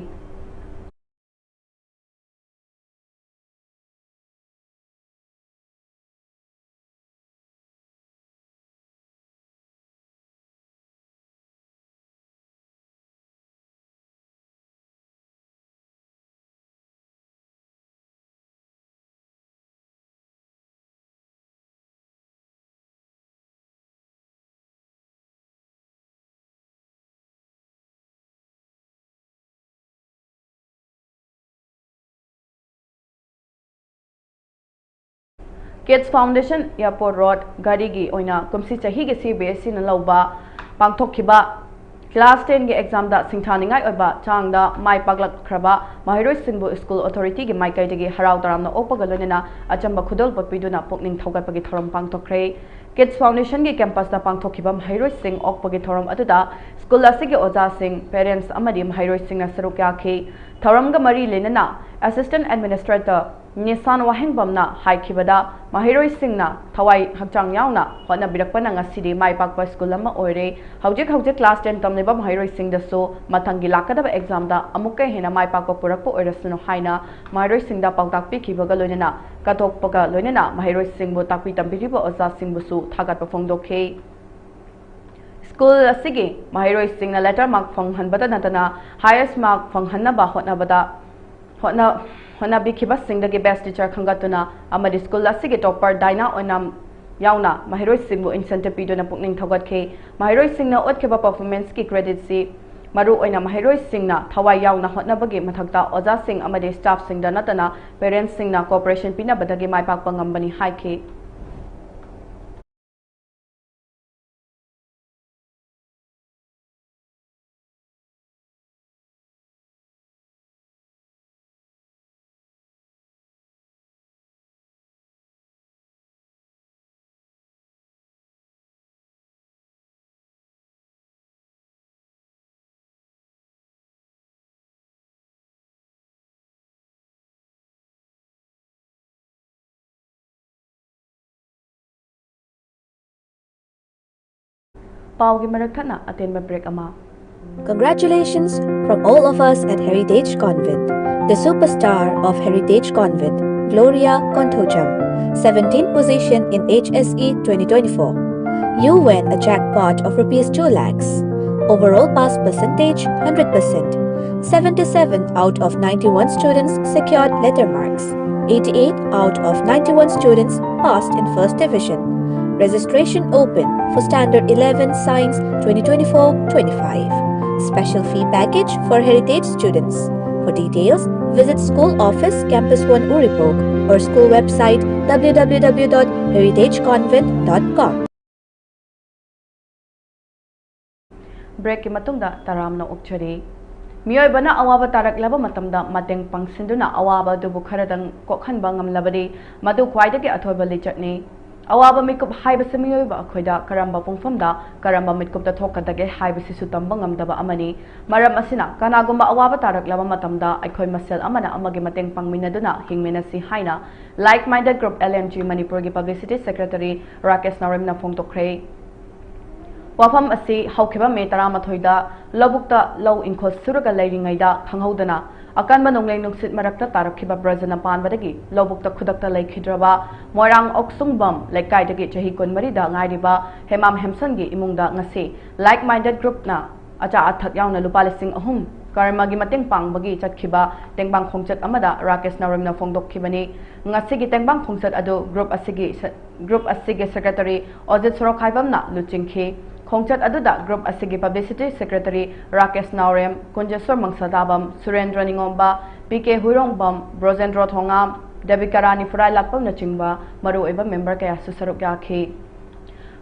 Kids Foundation Airport Road ꯘꯔꯤꯒꯤ ꯑꯣꯏꯅ ꯀꯨꯝꯁꯤ ꯆꯍꯤꯒꯤ C B S Eꯅ ꯂꯧꯕ ꯄꯥꯡꯊꯣꯛꯈꯤꯕ class ten ꯒꯤ examꯗ ꯁꯤꯡꯊꯥꯅꯤꯡꯉꯥꯏ ꯑꯣꯏꯕ ꯆꯥꯡꯗ ꯃꯥꯏ ꯄꯥꯛꯂꯛꯈ꯭ꯔꯕ ꯃꯍꯩꯔꯣꯏꯁꯤꯡꯕꯨ school authorityꯒꯤ ꯃꯥꯏꯀꯩꯗꯒꯤ ꯍꯔꯥꯎ ꯇꯔꯥꯝꯅ ꯑꯣꯛꯄꯒ ꯂꯣꯏꯅꯅ ꯑꯆꯝꯕ ꯈꯨꯗꯣꯜꯄꯣꯠ ꯄꯤꯗꯨꯅ ꯄꯨꯛꯅꯤꯡ ꯊꯧꯒꯠꯄꯒꯤ ꯊꯧꯔꯝ ꯄꯥꯡꯊꯣꯛꯈ꯭ꯔꯦ꯫ Kids Foundationꯒꯤ campusꯇ ꯄꯥꯡꯊꯣꯛꯈꯤꯕ ꯃꯍꯩꯔꯣꯏꯁꯤꯡ ꯑꯣꯛꯄꯒꯤ ꯊꯧꯔꯝ ꯑꯗꯨꯗ school ꯑꯁꯤꯒꯤ ꯑꯣꯖꯥꯁꯤꯡ, parents ꯑꯃꯗꯤ ꯃꯍꯩꯔꯣꯏꯁꯤꯡꯅ ꯁꯔꯨꯛ ꯌꯥꯈꯤ꯫ ꯊꯧꯔꯝꯒ ꯃꯔꯤ ꯂꯩꯅꯅ Assistant Administrator ꯅꯤꯁꯥꯟ ꯋꯥꯍꯦꯡꯕꯝꯅ ꯍꯥꯏꯈꯤꯕꯗ, ꯃꯍꯩꯔꯣꯏꯁꯤꯡꯅ ꯊꯋꯥꯏ ꯍꯛꯆꯥꯡ ꯌꯥꯎꯅ ꯍꯣꯠꯅꯕꯤꯔꯛꯄꯅ ꯉꯁꯤꯗꯤ ꯃꯥꯏ ꯄꯥꯛꯄ school ꯑꯃ ꯑꯣꯏꯔꯦ꯫ ꯍꯧꯖꯤꯛ ꯍꯧꯖꯤꯛ class ten ꯇꯝꯂꯤꯕ ꯃꯍꯩꯔꯣꯏꯁꯤꯡꯗꯁꯨ ꯃꯊꯪꯒꯤ ꯂꯥꯛꯀꯗꯕ examꯗ ꯑꯃꯨꯛꯀ ꯍꯦꯟꯅ ꯃꯥꯏ ꯄꯥꯛꯄ ꯄꯨꯔꯛꯄ ꯑꯣꯏꯔꯁꯅꯨ ꯍꯥꯏꯅ ꯃꯍꯩꯔꯣꯏꯁꯤꯡꯗ ꯄꯥꯎꯇꯥꯛ ꯄꯤꯈꯤꯕꯒ ꯂꯣꯏꯅꯅ ꯀꯠꯊꯣꯛꯄꯒ ꯂꯣꯏꯅꯅ ꯃꯍꯩꯔꯣꯏꯁꯤꯡꯕꯨ ꯇꯥꯛꯄꯤ ꯇꯝꯕꯤꯔꯤꯕ ꯑꯣꯖꯥꯁꯤꯡꯕꯨꯁꯨ ꯊꯥꯒꯠꯄ ꯐꯣꯡꯗꯣꯛꯈꯤ꯫ School ꯑꯁꯤꯒꯤ ꯃꯍꯩꯔꯣꯏꯁꯤꯡꯅ letter mark ꯐꯪꯍꯟꯕꯇ ꯅꯠꯇꯅ highest mark ꯐꯪꯍꯟꯅꯕ ꯍꯣꯠꯅꯕꯗ ꯍꯣꯠꯅ-, ꯍꯣꯠꯅꯕꯤꯈꯤꯕꯁꯤꯡꯗꯒꯤ best teacher ꯈꯟꯒꯠꯇꯨꯅ ꯑꯃꯗꯤ school ꯑꯁꯤꯒꯤ topper ꯗꯥꯏꯅꯥ ꯑꯣꯏꯅꯥꯝ ꯌꯥꯎꯅ ꯃꯍꯩꯔꯣꯏꯁꯤꯡꯕꯨ incentive ꯄꯤꯗꯨꯅ ꯄꯨꯛꯅꯤꯡ ꯊꯧꯒꯠꯈꯤ꯫ ꯃꯍꯩꯔꯣꯏꯁꯤꯡꯅ ꯎꯠꯈꯤꯕ performanceꯀꯤ creditꯁꯤ ꯃꯔꯨꯑꯣꯏꯅ ꯃꯍꯩꯔꯣꯏꯁꯤꯡꯅ ꯊꯋꯥꯏ ꯌꯥꯎꯅ ꯍꯣꯠꯅꯕꯒꯤ ꯃꯊꯛꯇ ꯑꯣꯖꯥꯁꯤꯡ ꯑꯃꯗꯤ staffꯁꯤꯡꯗ ꯅꯠꯇꯅ parentsꯁꯤꯡꯅ cooperation ꯄꯤꯅꯕꯗꯒꯤ ꯃꯥꯏ ꯄꯥꯛꯄ ꯉꯝꯕꯅꯤ ꯍꯥꯏꯈꯤ꯫ ꯄꯥꯎꯒꯤ ꯃꯔꯛ ꯊꯠꯅ ꯑꯇꯦꯟꯕ break ꯑꯃ꯫ Congratulations from all of us at Heritage Convent. The superstar of Heritage Convent, Gloria Konthojam, seventeenth position in H S E twenty twenty-four. You win a jackpot of rupees two lakhs. Overall pass percentage, hundred percent. Seventy-seven out of ninety-one students secured letter marks. Eighty-eight out of ninety-one students passed in first division. Registration open for Standard eleven Science twenty twenty-four twenty-five. Special fee package for heritage students. For details, visit School Office, Campus One, Uripok, or school website w w w dot heritage convent dot com. Breakꯀꯤ ꯃꯇꯨꯡꯗ ꯇꯔꯥꯝꯅ ꯑꯣꯛꯆꯔꯤ꯫ ꯃꯤꯑꯣꯏꯕꯅ ꯑꯋꯥꯕ ꯇꯥꯔꯛꯂꯕ ꯃꯇꯝꯗ ꯃꯇꯦꯡ ꯄꯥꯡꯁꯤꯟꯗꯨꯅ ꯑꯋꯥꯕ ꯑꯗꯨꯕꯨ ꯈꯔꯗꯪ ꯀꯣꯛꯍꯟꯕ ꯉꯝꯂꯕꯗꯤ ꯃꯗꯨ ꯈ꯭ꯋꯥꯏꯗꯒꯤ ꯑꯊꯣꯏꯕ ꯂꯤꯆꯠꯅꯤ꯫ ꯑꯋꯥꯕ ꯃꯤꯀꯨꯞ ꯍꯥꯏꯕꯁꯤ ꯃꯤꯑꯣꯏꯕ ꯑꯩꯈꯣꯏꯗ ꯀꯔꯝꯕ ꯄꯨꯡꯐꯝꯗ ꯀꯔꯝꯕ ꯃꯤꯠꯀꯨꯞꯇ ꯊꯣꯛꯀꯗꯒꯦ ꯍꯥꯏꯕꯁꯤꯁꯨ ꯇꯝꯕ ꯉꯝꯗꯕ ꯑꯃꯅꯤ꯫ ꯃꯔꯝ ꯑꯁꯤꯅ ꯀꯅꯥꯒꯨꯝꯕ ꯑꯋꯥꯕ ꯇꯥꯔꯛꯂꯕ ꯃꯇꯝꯗ ꯑꯩꯈꯣꯏ ꯃꯁꯦꯜ ꯑꯃꯅ ꯑꯃꯒꯤ ꯃꯇꯦꯡ ꯄꯥꯡꯃꯤꯟꯅꯗꯨꯅ ꯍꯤꯡꯃꯤꯟꯅꯁꯤ ꯍꯥꯏꯅ Like Minded Group L M G ꯃꯅꯤꯄꯨꯔꯒꯤ publicity secretary ꯔꯥꯀꯦꯁ ꯅꯥꯎꯔꯦꯝꯅ ꯐꯣꯡꯗꯣꯛꯈ꯭ꯔꯦ꯫ ꯋꯥꯐꯝ ꯑꯁꯤ ꯍꯧꯈꯤꯕ ꯃꯦ ꯇꯔꯥꯃꯥꯊꯣꯏꯗ ꯂꯧꯕꯨꯛꯇ ꯂꯧ ꯏꯪꯈꯣꯜ ꯁꯨꯔꯒ ꯂꯩꯔꯤꯉꯩꯗ ꯈꯪꯍꯧꯗꯅ ꯑꯀꯟꯕ ꯅꯣꯡꯂꯩ ꯅꯨꯡꯁꯤꯠ ꯃꯔꯛꯇ ꯇꯥꯔꯛꯈꯤꯕ ꯕ꯭ꯔꯖꯅ ꯄꯥꯟꯕꯗꯒꯤ ꯂꯧꯕꯨꯛꯇ ꯈꯨꯗꯛꯇ ꯂꯩꯈꯤꯗ꯭ꯔꯕ ꯃꯣꯏꯔꯥꯡ ꯑꯣꯛꯁꯨꯡꯕꯝ ꯂꯩꯀꯥꯏꯗꯒꯤ ꯆꯍꯤ ꯀꯨꯟꯃꯔꯤꯗ ꯉꯥꯏꯔꯤꯕ ꯍꯦꯃꯥꯝ ꯍꯦꯝꯁꯟꯒꯤ ꯏꯃꯨꯡꯗ ꯉꯁꯤ Like Minded Groupꯅ ꯑꯆꯥ ꯑꯊꯛ ꯌꯥꯎꯅ ꯂꯨꯄꯥ ꯂꯤꯁꯤꯡ ꯑꯍꯨꯝ ꯀꯔꯃꯒꯤ ꯃꯇꯦꯡ ꯄꯥꯡꯕꯒꯤ ꯆꯠꯈꯤꯕ ꯇꯦꯡꯕꯥꯡ ꯈꯣꯡꯆꯠ ꯑꯃꯗ ꯔꯥꯀꯦꯁ ꯅꯥꯎꯔꯦꯝꯅ ꯐꯣꯡꯗꯣꯛꯈꯤꯕꯅꯤ꯫ ꯉꯁꯤꯒꯤ ꯇꯦꯡꯕꯥꯡ ꯈꯣꯡꯆꯠ ꯑꯗꯨ group ꯑꯁꯤꯒꯤ ꯁ-, group ꯑꯁꯤꯒꯤ secretary ꯑꯣꯖꯤꯠ ꯁꯣꯔꯣꯛꯈꯥꯏꯕꯝꯅ ꯂꯨꯆꯤꯡꯈꯤ꯫ ꯈꯣꯡꯆꯠ ꯑꯗꯨꯗ group ꯑꯁꯤꯒꯤ publicity secretary ꯔꯥꯀꯦꯁ ꯅꯥꯎꯔꯦꯝ, ꯀꯨꯟꯖꯦꯁꯣꯔ ꯃꯪꯁꯥꯗꯥꯕꯝ, ꯁꯨꯔꯦꯟꯗ꯭ꯔ ꯅꯤꯉꯣꯝꯕ, ꯄꯤ ꯀꯦ ꯍꯨꯏꯔꯣꯡꯕꯝ, ꯕ꯭ꯔꯣꯖꯦꯟꯗ꯭ꯔꯣ ꯊꯣꯉꯥꯝ, ꯗꯦꯕꯤꯀꯥ ꯔꯥꯅꯤ ꯐꯨꯔꯥꯏꯂꯥꯛꯄꯝꯅꯆꯤꯡꯕ ꯃꯔꯨꯑꯣꯏꯕ member ꯀꯌꯥꯁꯨ ꯁꯔꯨꯛ ꯌꯥꯈꯤ꯫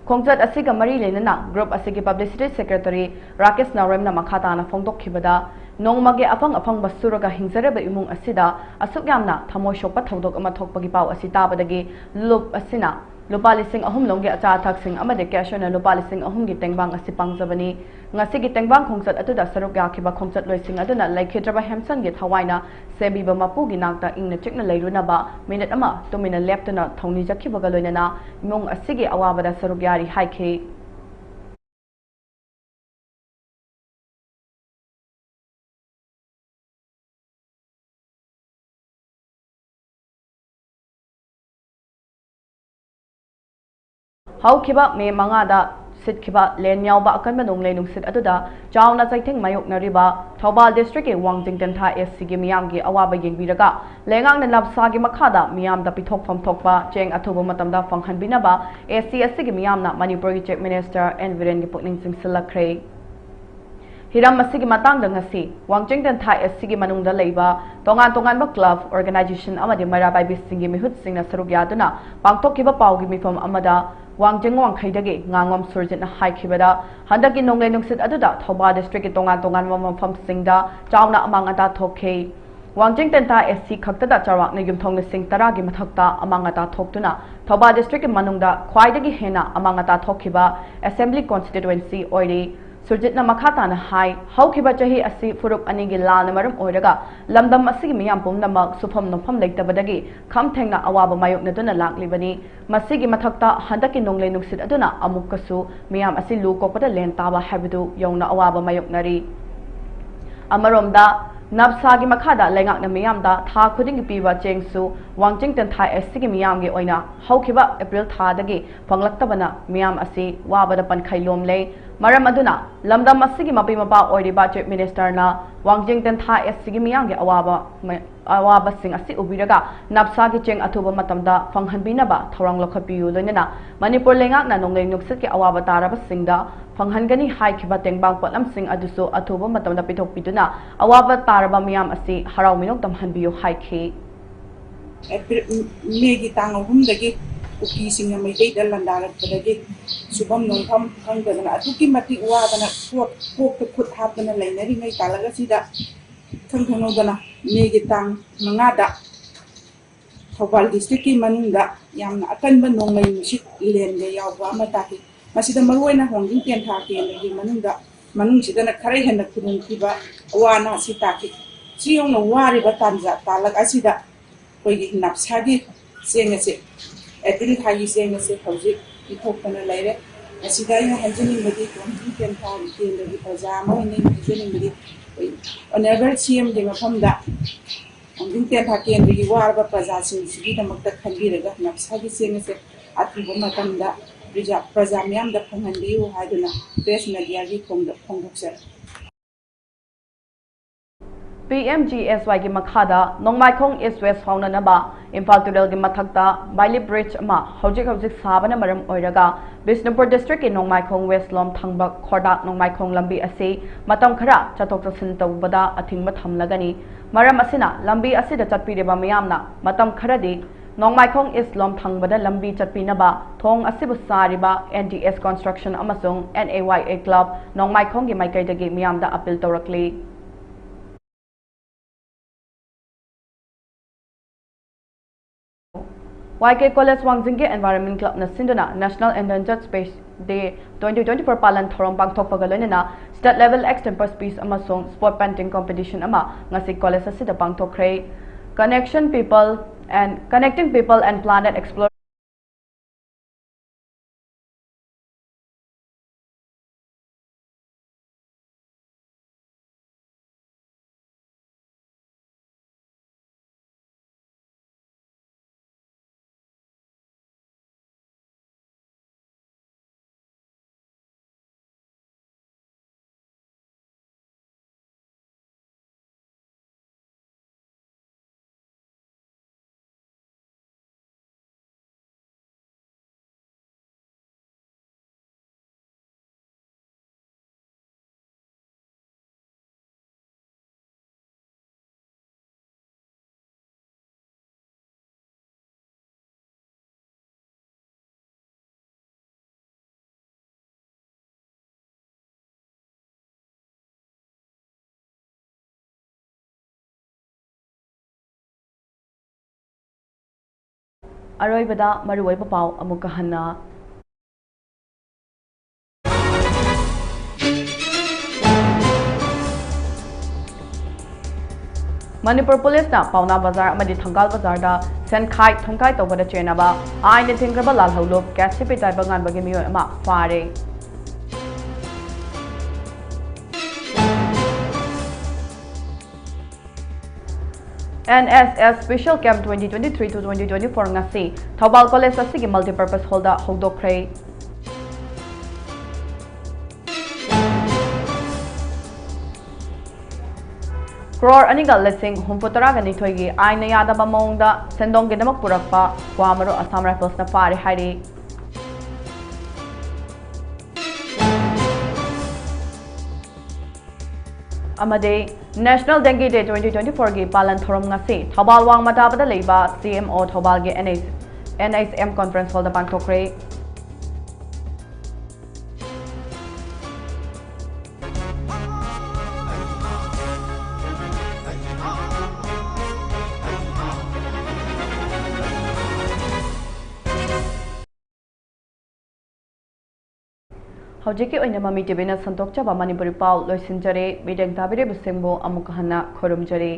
ꯈꯣꯡꯆꯠ ꯑꯁꯤꯒ ꯃꯔꯤ ꯂꯩꯅꯅ group ꯑꯁꯤꯒꯤ publicity secretary ꯔꯥꯀꯦꯁ ꯅꯥꯎꯔꯦꯝꯅ ꯃꯈꯥ ꯇꯥꯅ ꯐꯣꯡꯗꯣꯛꯈꯤꯕꯗ, ꯅꯣꯡꯃꯒꯤ ꯑꯐꯪ ꯑꯐꯪꯕ ꯁꯨꯔꯒ ꯍꯤꯡꯖꯔꯕ ꯏꯃꯨꯡ ꯑꯁꯤꯗ ꯑꯁꯨꯛ ꯌꯥꯝꯅ ꯊꯃꯣꯏ ꯁꯣꯛꯄ ꯊꯧꯗꯣꯛ ꯑꯃ ꯊꯣꯛꯄꯒꯤ ꯄꯥꯎ ꯑꯁꯤ ꯇꯥꯕꯗꯒꯤ ꯂꯨꯞ ꯑꯁꯤꯅ ꯂꯨꯄꯥ ꯂꯤꯁꯤꯡ ꯑꯍꯨꯝ ꯂꯣꯝꯒꯤ ꯑꯆꯥ ꯑꯊꯛꯁꯤꯡ ꯑꯃꯗꯤ cash ꯑꯣꯏꯅ ꯂꯨꯄꯥ ꯂꯤꯁꯤꯡ ꯑꯍꯨꯝꯒꯤ ꯇꯦꯡꯕꯥꯡ ꯑꯁꯤ ꯄꯥꯡꯖꯕꯅꯤ꯫ ꯉꯁꯤꯒꯤ ꯇꯦꯡꯕꯥꯡ ꯈꯣꯡꯆꯠ ꯑꯗꯨꯗ ꯁꯔꯨꯛ ꯌꯥꯈꯤꯕ ꯈꯣꯡꯆꯠꯂꯣꯏꯁꯤꯡ ꯑꯗꯨꯅ ꯂꯩꯈꯤꯗ꯭ꯔꯕ ꯍꯦꯝꯁꯟꯒꯤ ꯊꯋꯥꯏꯅ ꯁꯦꯝꯕꯤꯕ ꯃꯄꯨꯒꯤ ꯅꯥꯛꯇ ꯏꯪꯅ ꯆꯤꯛꯅ ꯂꯩꯔꯨꯅꯕ ꯃꯤꯅꯤꯠ ꯑꯃ ꯇꯨꯃꯤꯟꯅ ꯂꯦꯞꯇꯨꯅ ꯊꯧꯅꯤꯖꯈꯤꯕꯒ ꯂꯣꯏꯅꯅ ꯏꯃꯨꯡ ꯑꯁꯤꯒꯤ ꯑꯋꯥꯕꯗ ꯁꯔꯨꯛ ꯌꯥꯔꯤ ꯍꯥꯏꯈꯤ꯫ ꯍꯧꯈꯤꯕ ꯃꯦ ꯃꯉꯥꯗ ꯁꯤꯠꯈꯤꯕ ꯂꯦꯟ ꯌꯥꯎꯕ ꯑꯀꯟꯕ ꯅꯣꯡꯂꯩ ꯅꯨꯡꯁꯤꯠ ꯑꯗꯨꯗ ꯆꯥꯎꯅ ꯆꯩꯊꯦꯡ ꯃꯥꯌꯣꯛꯅꯔꯤꯕ ꯊꯧꯕꯥꯜ districtꯀꯤ ꯋꯥꯡꯖꯤꯡ ꯇꯦꯟꯊꯥ SCꯒꯤ ꯃꯤꯌꯥꯝꯒꯤ ꯑꯋꯥꯕ ꯌꯦꯡꯕꯤꯔꯒ ꯂꯩꯉꯥꯛꯅ ꯂꯝꯁꯥꯒꯤ ꯃꯈꯥꯗ ꯃꯤꯌꯥꯝꯗ ꯄꯤꯊꯣꯛꯐꯝ ꯊꯣꯛꯄ ꯆꯦꯡ ꯑꯊꯨꯕ ꯃꯇꯝꯗ ꯐꯪꯍꯟꯕꯤꯅꯕ SC ꯑꯁꯤꯒꯤ ꯃꯤꯌꯥꯝꯅ ꯃꯅꯤꯄꯨꯔꯒꯤ Chief Minister N ꯕꯤꯔꯦꯟꯒꯤ ꯄꯨꯛꯅꯤꯡ ꯆꯤꯡꯁꯤꯜꯂꯛꯈ꯭ꯔꯦ꯫ ꯍꯤꯔꯝ ꯑꯁꯤꯒꯤ ꯃꯇꯥꯡꯗ ꯉꯁꯤ ꯋꯥꯡꯖꯤꯡ ꯇꯦꯟꯊꯥ ꯑꯦꯁ ꯁꯤꯒꯤ ꯃꯅꯨꯡꯗ ꯂꯩꯕ ꯇꯣꯉꯥꯟ ꯇꯣꯉꯥꯟꯕ ꯀ꯭ꯂꯕ, ꯑꯣꯔꯒꯅꯥꯏꯖꯦꯁꯟ ꯑꯃꯗꯤ ꯃꯩꯔꯥ ꯄꯥꯏꯕꯤꯁꯤꯡꯒꯤ ꯃꯤꯍꯨꯠꯁꯤꯡꯅ ꯁꯔꯨꯛ ꯌꯥꯗꯨꯅ ꯄꯥꯡꯊꯣꯛꯈꯤꯕ ꯄꯥꯎꯒꯤ ꯃꯤꯐꯝ ꯑꯃꯗ ꯋꯥꯡꯖꯤꯡ ꯋꯥꯡꯈꯩꯗꯒꯤ ꯉꯥꯉꯣꯝ ꯁꯨꯔꯖꯤꯠꯅ ꯍꯥꯏꯈꯤꯕꯗ, ꯍꯟꯗꯛꯀꯤ ꯅꯣꯡꯂꯩ ꯅꯨꯡꯁꯤꯠ ꯑꯗꯨꯗ ꯊꯧꯕꯥꯜ ꯗꯤꯁꯇ꯭ꯔꯤꯛꯀꯤ ꯇꯣꯉꯥꯟ ꯇꯣꯉꯥꯟꯕ ꯃꯐꯝꯁꯤꯡꯗ ꯆꯥꯎꯅ ꯑꯃꯥꯡ ꯑꯇꯥ ꯊꯣꯛꯈꯤ꯫ ꯋꯥꯡꯖꯤꯡ ꯇꯦꯟꯊꯥ ꯑꯦꯁ ꯁꯤ ꯈꯛꯇꯗ ꯆꯥꯎꯔꯥꯛꯅ ꯌꯨꯝꯊꯣꯡ ꯂꯤꯁꯤꯡ ꯇꯔꯥꯒꯤ ꯃꯊꯛꯇ ꯑꯃꯥꯡ ꯑꯇꯥ ꯊꯣꯛꯇꯨꯅ ꯊꯧꯕꯥꯜ ꯗꯤꯁꯇ꯭ꯔꯤꯛꯀꯤ ꯃꯅꯨꯡꯗ ꯈ꯭ꯋꯥꯏꯗꯒꯤ ꯍꯦꯟꯅ ꯑꯃꯥꯡ ꯑꯇꯥ ꯊꯣꯛꯈꯤꯕ ꯑꯦꯁꯦꯝꯕ꯭ꯂꯤ ꯀꯣꯟꯁꯇꯤꯇ꯭ꯋꯦꯟꯁꯤ ꯑꯣꯏꯔꯤ꯫ ꯁꯨꯔꯖꯤꯠꯅ ꯃꯈꯥ ꯇꯥꯅ ꯍꯥꯏ, ꯍꯧꯈꯤꯕ ꯆꯍꯤ ꯑꯁꯤ ꯐꯨꯔꯨꯞ ꯑꯅꯤꯒꯤ ꯂꯥꯟꯅ ꯃꯔꯝ ꯑꯣꯏꯔꯒ ꯂꯝꯗꯝ ꯑꯁꯤꯒꯤ ꯃꯤꯌꯥꯝ ꯄꯨꯝꯅꯃꯛ ꯁꯨꯐꯝ ꯅꯣꯝꯐꯝ ꯂꯩꯇꯕꯗꯒꯤ ꯈꯝ ꯊꯦꯡꯅ ꯑꯋꯥꯕ ꯃꯥꯌꯣꯛꯅꯗꯨꯅ ꯂꯥꯛꯂꯤꯕꯅꯤ꯫ ꯃꯁꯤꯒꯤ ꯃꯊꯛꯇ ꯍꯟꯗꯛꯀꯤ ꯅꯣꯡꯂꯩ ꯅꯨꯡꯁꯤꯠ ꯑꯗꯨꯅ ꯑꯃꯨꯛꯀꯁꯨ ꯃꯤꯌꯥꯝ ꯑꯁꯤ ꯂꯨ ꯀꯣꯛꯄꯗ ꯂꯦꯟ ꯇꯥꯕ ꯍꯥꯏꯕꯗꯨ ꯌꯧꯅ ꯑꯋꯥꯕ ꯃꯥꯌꯣꯛꯅꯔꯤ꯫ ꯑꯃꯔꯣꯝꯗ, ꯅꯞꯁꯥꯒꯤ ꯃꯈꯥꯗ ꯂꯩꯉꯥꯛꯅ ꯃꯤꯌꯥꯝꯗ ꯊꯥ ꯈꯨꯗꯤꯡꯒꯤ ꯄꯤꯕ ꯆꯦꯡꯁꯨ ꯋꯥꯡꯖꯤꯡ ꯇꯦꯟꯊꯥ ꯑꯦꯁ ꯁꯤꯒꯤ ꯃꯤꯌꯥꯝꯒꯤ ꯑꯣꯏꯅ ꯍꯧꯈꯤꯕ ꯑꯦꯄ꯭ꯔꯤꯜ ꯊꯥꯗꯒꯤ ꯐꯪꯂꯛꯇꯕꯅ ꯃꯤꯌꯥꯝ ꯑꯁꯤ ꯋꯥꯕꯗ ꯄꯟꯈꯩ ꯂꯣꯝꯂꯦ꯫ ꯃꯔꯝ ꯑꯗꯨꯅ ꯂꯝꯗꯝ ꯑꯁꯤꯒꯤ ꯃꯄꯤ ꯃꯄꯥ ꯑꯣꯏꯔꯤꯕ ꯆꯤꯐ ꯃꯤꯅꯤꯁꯇꯔꯅ ꯋꯥꯡꯖꯤꯡ ꯇꯦꯟꯊꯥ ꯑꯦꯁ ꯁꯤꯒꯤ ꯃꯤꯌꯥꯝꯒꯤ ꯑꯋꯥꯕ ꯃ-, ꯑꯋꯥꯕꯁꯤꯡ ꯑꯁꯤ ꯎꯕꯤꯔꯒ ꯅꯞꯁꯥꯒꯤ ꯆꯦꯡ ꯑꯊꯨꯕ ꯃꯇꯝꯗ ꯐꯪꯍꯟꯕꯤꯅꯕ ꯊꯧꯔꯥꯡ ꯂꯧꯈꯠꯄꯤꯌꯨ꯫ ꯂꯣꯏꯅꯅ ꯃꯅꯤꯄꯨꯔ ꯂꯩꯉꯥꯛꯅ ꯅꯣꯡꯂꯩ ꯅꯨꯡꯁꯤꯠꯀꯤ ꯑꯋꯥꯕ ꯇꯥꯔꯕꯁꯤꯡꯗ ꯐꯪꯍꯟꯒꯅꯤ ꯍꯥꯏꯈꯤꯕ ꯇꯦꯡꯕꯥꯡ ꯄꯣꯠꯂꯝꯁꯤꯡ ꯑꯗꯨꯁꯨ ꯑꯊꯨꯕ ꯃꯇꯝꯗ ꯄꯤꯊꯣꯛꯄꯤꯗꯨꯅ ꯑꯋꯥꯕ ꯇꯥꯔꯕ ꯃꯤꯌꯥꯝ ꯑꯁꯤ ꯍꯔꯥꯎ ꯃꯤꯅꯣꯛ ꯇꯝꯍꯟꯕꯤꯌꯨ ꯍꯥꯏꯈꯤ꯫ ꯑꯦꯄ꯭ꯔꯤꯜ, ꯃꯦꯒꯤ ꯇꯥꯡ ꯑꯍꯨꯝꯗꯒꯤ ꯀꯨꯀꯤꯁꯤꯡꯅ ꯃꯩꯇꯩꯗ ꯂꯥꯟꯗꯥꯔꯛꯄꯗꯒꯤ ꯁꯨꯐꯝ ꯅꯣꯝꯐꯝ ꯈꯪꯗꯗꯅ ꯑꯗꯨꯛꯀꯤ ꯃꯇꯤꯛ ꯋꯥꯗꯅ ꯀꯣꯛ-, ꯀꯣꯛꯇ ꯈꯨꯠ ꯍꯥꯞꯇꯅ ꯂꯩꯅꯔꯤꯉꯩ ꯀꯥꯂꯛ ꯑꯁꯤꯗ ꯏꯈꯪ ꯈꯪꯍꯧꯗꯅ ꯃꯦꯒꯤ ꯇꯥꯡ ꯃꯉꯥꯗ ꯊꯧꯕꯥꯜ ꯗꯤꯁꯇ꯭ꯔꯤꯛꯀꯤ ꯃꯅꯨꯡꯗ ꯌꯥꯝꯅ ꯑꯀꯟꯕ ꯅꯣꯡꯂꯩ ꯅꯨꯡꯁꯤꯠ ꯂꯦꯟꯒ ꯌꯥꯎꯕ ꯑꯃ ꯇꯥꯈꯤ꯫ ꯃꯁꯤꯗ ꯃꯔꯨꯑꯣꯏꯅ ꯋꯥꯡꯖꯤꯡ ꯇꯦꯟꯊꯥ ꯀꯦꯟꯗ꯭ꯔꯒꯤ ꯃꯅꯨꯡꯗ, ꯃꯅꯨꯡꯁꯤꯗꯅ ꯈꯔ ꯍꯦꯟꯅ ꯈꯨꯗꯣꯡꯊꯤꯕ ꯑꯋꯥ ꯑꯅꯥ ꯑꯁꯤ ꯇꯥꯈꯤ꯫ ꯁꯤ ꯌꯧꯅ ꯋꯥꯔꯤꯕ ꯇꯥꯟꯖꯥ ꯇꯥꯂꯛ ꯑꯁꯤꯗ ꯑꯩꯈꯣꯏꯒꯤ ꯅꯞꯁꯥꯒꯤ ꯆꯦꯡ ꯑꯁꯦ, ꯑꯦꯄ꯭ꯔꯤꯜ ꯊꯥꯒꯤ ꯆꯦꯡ ꯑꯁꯦ ꯍꯧꯖꯤꯛ ꯄꯤꯊꯣꯛꯇꯅ ꯂꯩꯔꯦ꯫ ꯃꯁꯤꯗ ꯑꯩꯅ ꯍꯥꯏꯖꯅꯤꯡꯕꯗꯤ, ꯋꯥꯡꯖꯤꯡ ꯇꯦꯟꯊꯥ ꯀꯦꯟꯗ꯭ꯔꯒꯤ ꯄ꯭ꯔꯖꯥ ꯑꯃ ꯑꯣꯏꯅ ꯑꯩꯅ ꯍꯥꯏꯖꯅꯤꯡꯕꯗꯤ, ꯑꯩꯈꯣꯏ ꯑꯣꯅꯔꯦꯕꯜ ꯁꯤ ꯑꯦꯝꯒꯤ ꯃꯐꯝꯗ ꯋꯥꯡꯖꯤꯡ ꯇꯦꯟꯊꯥ ꯀꯦꯟꯗ꯭ꯔꯒꯤ ꯋꯥꯔꯕ ꯄ꯭ꯔꯖꯥꯁꯤꯡꯁꯤꯒꯤꯗꯃꯛꯇ ꯈꯟꯕꯤꯔꯒ ꯅꯞꯁꯥꯒꯤ ꯆꯦꯡ ꯑꯁꯦ ꯑꯊꯨꯕ ꯃꯇꯝꯗ ꯄ꯭ꯔꯖꯥ, ꯄ꯭ꯔꯖꯥ ꯃꯤꯌꯥꯝꯗ ꯐꯪꯍꯟꯕꯤꯌꯨ ꯍꯥꯏꯗꯨꯅ ꯄ꯭ꯔꯦꯁ ꯃꯦꯗꯤꯌꯥꯒꯤ ꯈꯣꯡꯗ ꯐꯣꯡꯗꯣꯛꯆꯔꯤ꯫ ꯄꯤ ꯑꯦꯝ ꯖꯤ ꯑꯦꯁ ꯋꯥꯏꯒꯤ ꯃꯈꯥꯗ ꯅꯣꯡꯃꯥꯏꯈꯣꯡ East West ꯐꯥꯎꯅꯅꯕ ꯏꯝꯐꯥꯜ ꯇꯨꯔꯦꯜꯒꯤ ꯃꯊꯛꯇ Bailey Bridge ꯑꯃ ꯍꯧꯖꯤꯛ ꯍꯧꯖꯤꯛ ꯁꯥꯕꯅ ꯃꯔꯝ ꯑꯣꯏꯔꯒ ꯕꯤꯁꯅꯨꯄꯨꯔ district ꯀꯤ ꯅꯣꯡꯃꯥꯏꯈꯣꯡ West ꯂꯣꯝ ꯊꯪꯕ ꯈꯣꯔꯗꯥꯛ ꯅꯣꯡꯃꯥꯏꯈꯣꯡ ꯂꯝꯕꯤ ꯑꯁꯤ ꯃꯇꯝ ꯈꯔ ꯆꯠꯊꯣꯛ ꯆꯠꯁꯤꯟ ꯇꯧꯕꯗ ꯑꯊꯤꯡꯕ ꯊꯝꯂꯒꯅꯤ꯫ ꯃꯔꯝ ꯑꯁꯤꯅ ꯂꯝꯕꯤ ꯑꯁꯤꯗ ꯆꯠꯄꯤꯔꯤꯕ ꯃꯤꯌꯥꯝꯅ ꯃꯇꯝ ꯈꯔꯗꯤ ꯅꯣꯡꯃꯥꯏꯈꯣꯡ East ꯂꯣꯝ ꯊꯪꯕꯗ ꯂꯝꯕꯤ ꯆꯠꯄꯤꯅꯕ ꯊꯣꯡ ꯑꯁꯤꯕꯨ ꯁꯥꯔꯤꯕ N D S Construction ꯑꯃꯁꯨꯡ N A Y A Club ꯅꯣꯡꯃꯥꯏꯈꯣꯡꯒꯤ ꯃꯥꯏꯀꯩꯗꯒꯤ ꯃꯤꯌꯥꯝꯗ appeal ꯇꯧꯔꯛꯂꯤ꯫ Y K College ꯋꯥꯡꯖꯤꯡꯒꯤ Environment Club ꯅ ꯁꯤꯟꯗꯨꯅ National Endangered Species Day twenty twenty-four ꯄꯥꯂꯟ ꯊꯧꯔꯝ ꯄꯥꯡꯊꯣꯛꯄꯒ ꯂꯣꯏꯅꯅ state level extempore speech ꯑꯃꯁꯨꯡ spot painting competition ꯑꯃ ꯉꯁꯤ college ꯑꯁꯤꯗ ꯄꯥꯡꯊꯣꯛꯈ꯭ꯔꯦ꯫ Connection people and connecting people and planet explore ꯑꯔꯣꯏꯕꯗ ꯃꯔꯨꯑꯣꯏꯕ ꯄꯥꯎ ꯑꯃꯨꯛꯀ ꯍꯟꯅ꯫ ꯃꯅꯤꯄꯨꯔ ꯄꯨꯂꯤꯁꯅ ꯄꯥꯎꯅꯥ ꯕꯖꯥꯔ ꯑꯃꯗꯤ ꯊꯪꯒꯥꯜ ꯕꯖꯥꯔꯗ ꯁꯦꯟꯈꯥꯏ ꯊꯨꯝꯈꯥꯏ ꯇꯧꯕꯗ ꯆꯦꯟꯅꯕ ꯑꯥꯏꯟꯅ ꯊꯤꯡꯈ꯭ꯔꯕ ꯂꯥꯜꯍꯧꯂꯨꯞ ꯀꯦ ꯁꯤ ꯄꯤ ꯇꯥꯏꯕꯪꯉꯥꯟꯕꯒꯤ ꯃꯤꯑꯣꯏ ꯑꯃ ꯐꯥꯔꯦ꯫ N S S Special Camp twenty twenty-three to twenty twenty-four ꯉꯁꯤ ꯊꯧꯕꯥꯜ ꯀꯣꯂꯦꯖ ꯑꯁꯤꯒꯤ multipurpose hall ꯗ ꯍꯧꯗꯣꯛꯈ꯭ꯔꯦ꯫ ꯀ꯭ꯔꯣꯔ ꯑꯅꯤꯒ ꯂꯤꯁꯤꯡ ꯍꯨꯝꯐꯨ ꯇꯔꯥꯒ ꯅꯤꯊꯣꯏꯒꯤ ꯑꯥꯏꯟꯅ ꯌꯥꯗꯕ ꯃꯑꯣꯡꯗ ꯁꯦꯟꯗꯣꯡꯒꯤꯗꯃꯛ ꯄꯨꯔꯛꯄ ꯀ꯭ꯋꯥ ꯃꯔꯨ ꯑꯁꯥꯝ ꯔꯥꯏꯐꯜꯁꯅ ꯐꯥꯔꯦ ꯍꯥꯏꯔꯤ꯫ ꯑꯃꯗꯤ National Dengue Day twenty twenty fourꯒꯤ ꯄꯥꯂꯟ ꯊꯧꯔꯝ ꯉꯁꯤ ꯊꯧꯕꯥꯜ ꯋꯥꯡꯃ ꯇꯥꯕꯗ ꯂꯩꯕ C M O ꯊꯧꯕꯥꯜꯒꯤ N H N H M Conference Hallꯗ ꯄꯥꯡꯊꯣꯛꯈ꯭ꯔꯦ꯫ ꯍꯧꯖꯤꯛꯀꯤ ꯑꯣꯏꯅ ꯃꯃꯤ ꯇꯤꯚꯤꯅ ꯁꯟꯗꯣꯛꯆꯕ ꯃꯅꯤꯄꯨꯔꯤ ꯄꯥꯎ ꯂꯣꯏꯁꯤꯟꯖꯔꯦ꯫ ꯃꯤꯠꯌꯦꯡ ꯇꯥꯕꯤꯔꯤꯕꯁꯤꯡꯕꯨ ꯑꯃꯨꯛ ꯍꯟꯅ ꯈꯨꯔꯨꯝꯖꯔꯤ꯫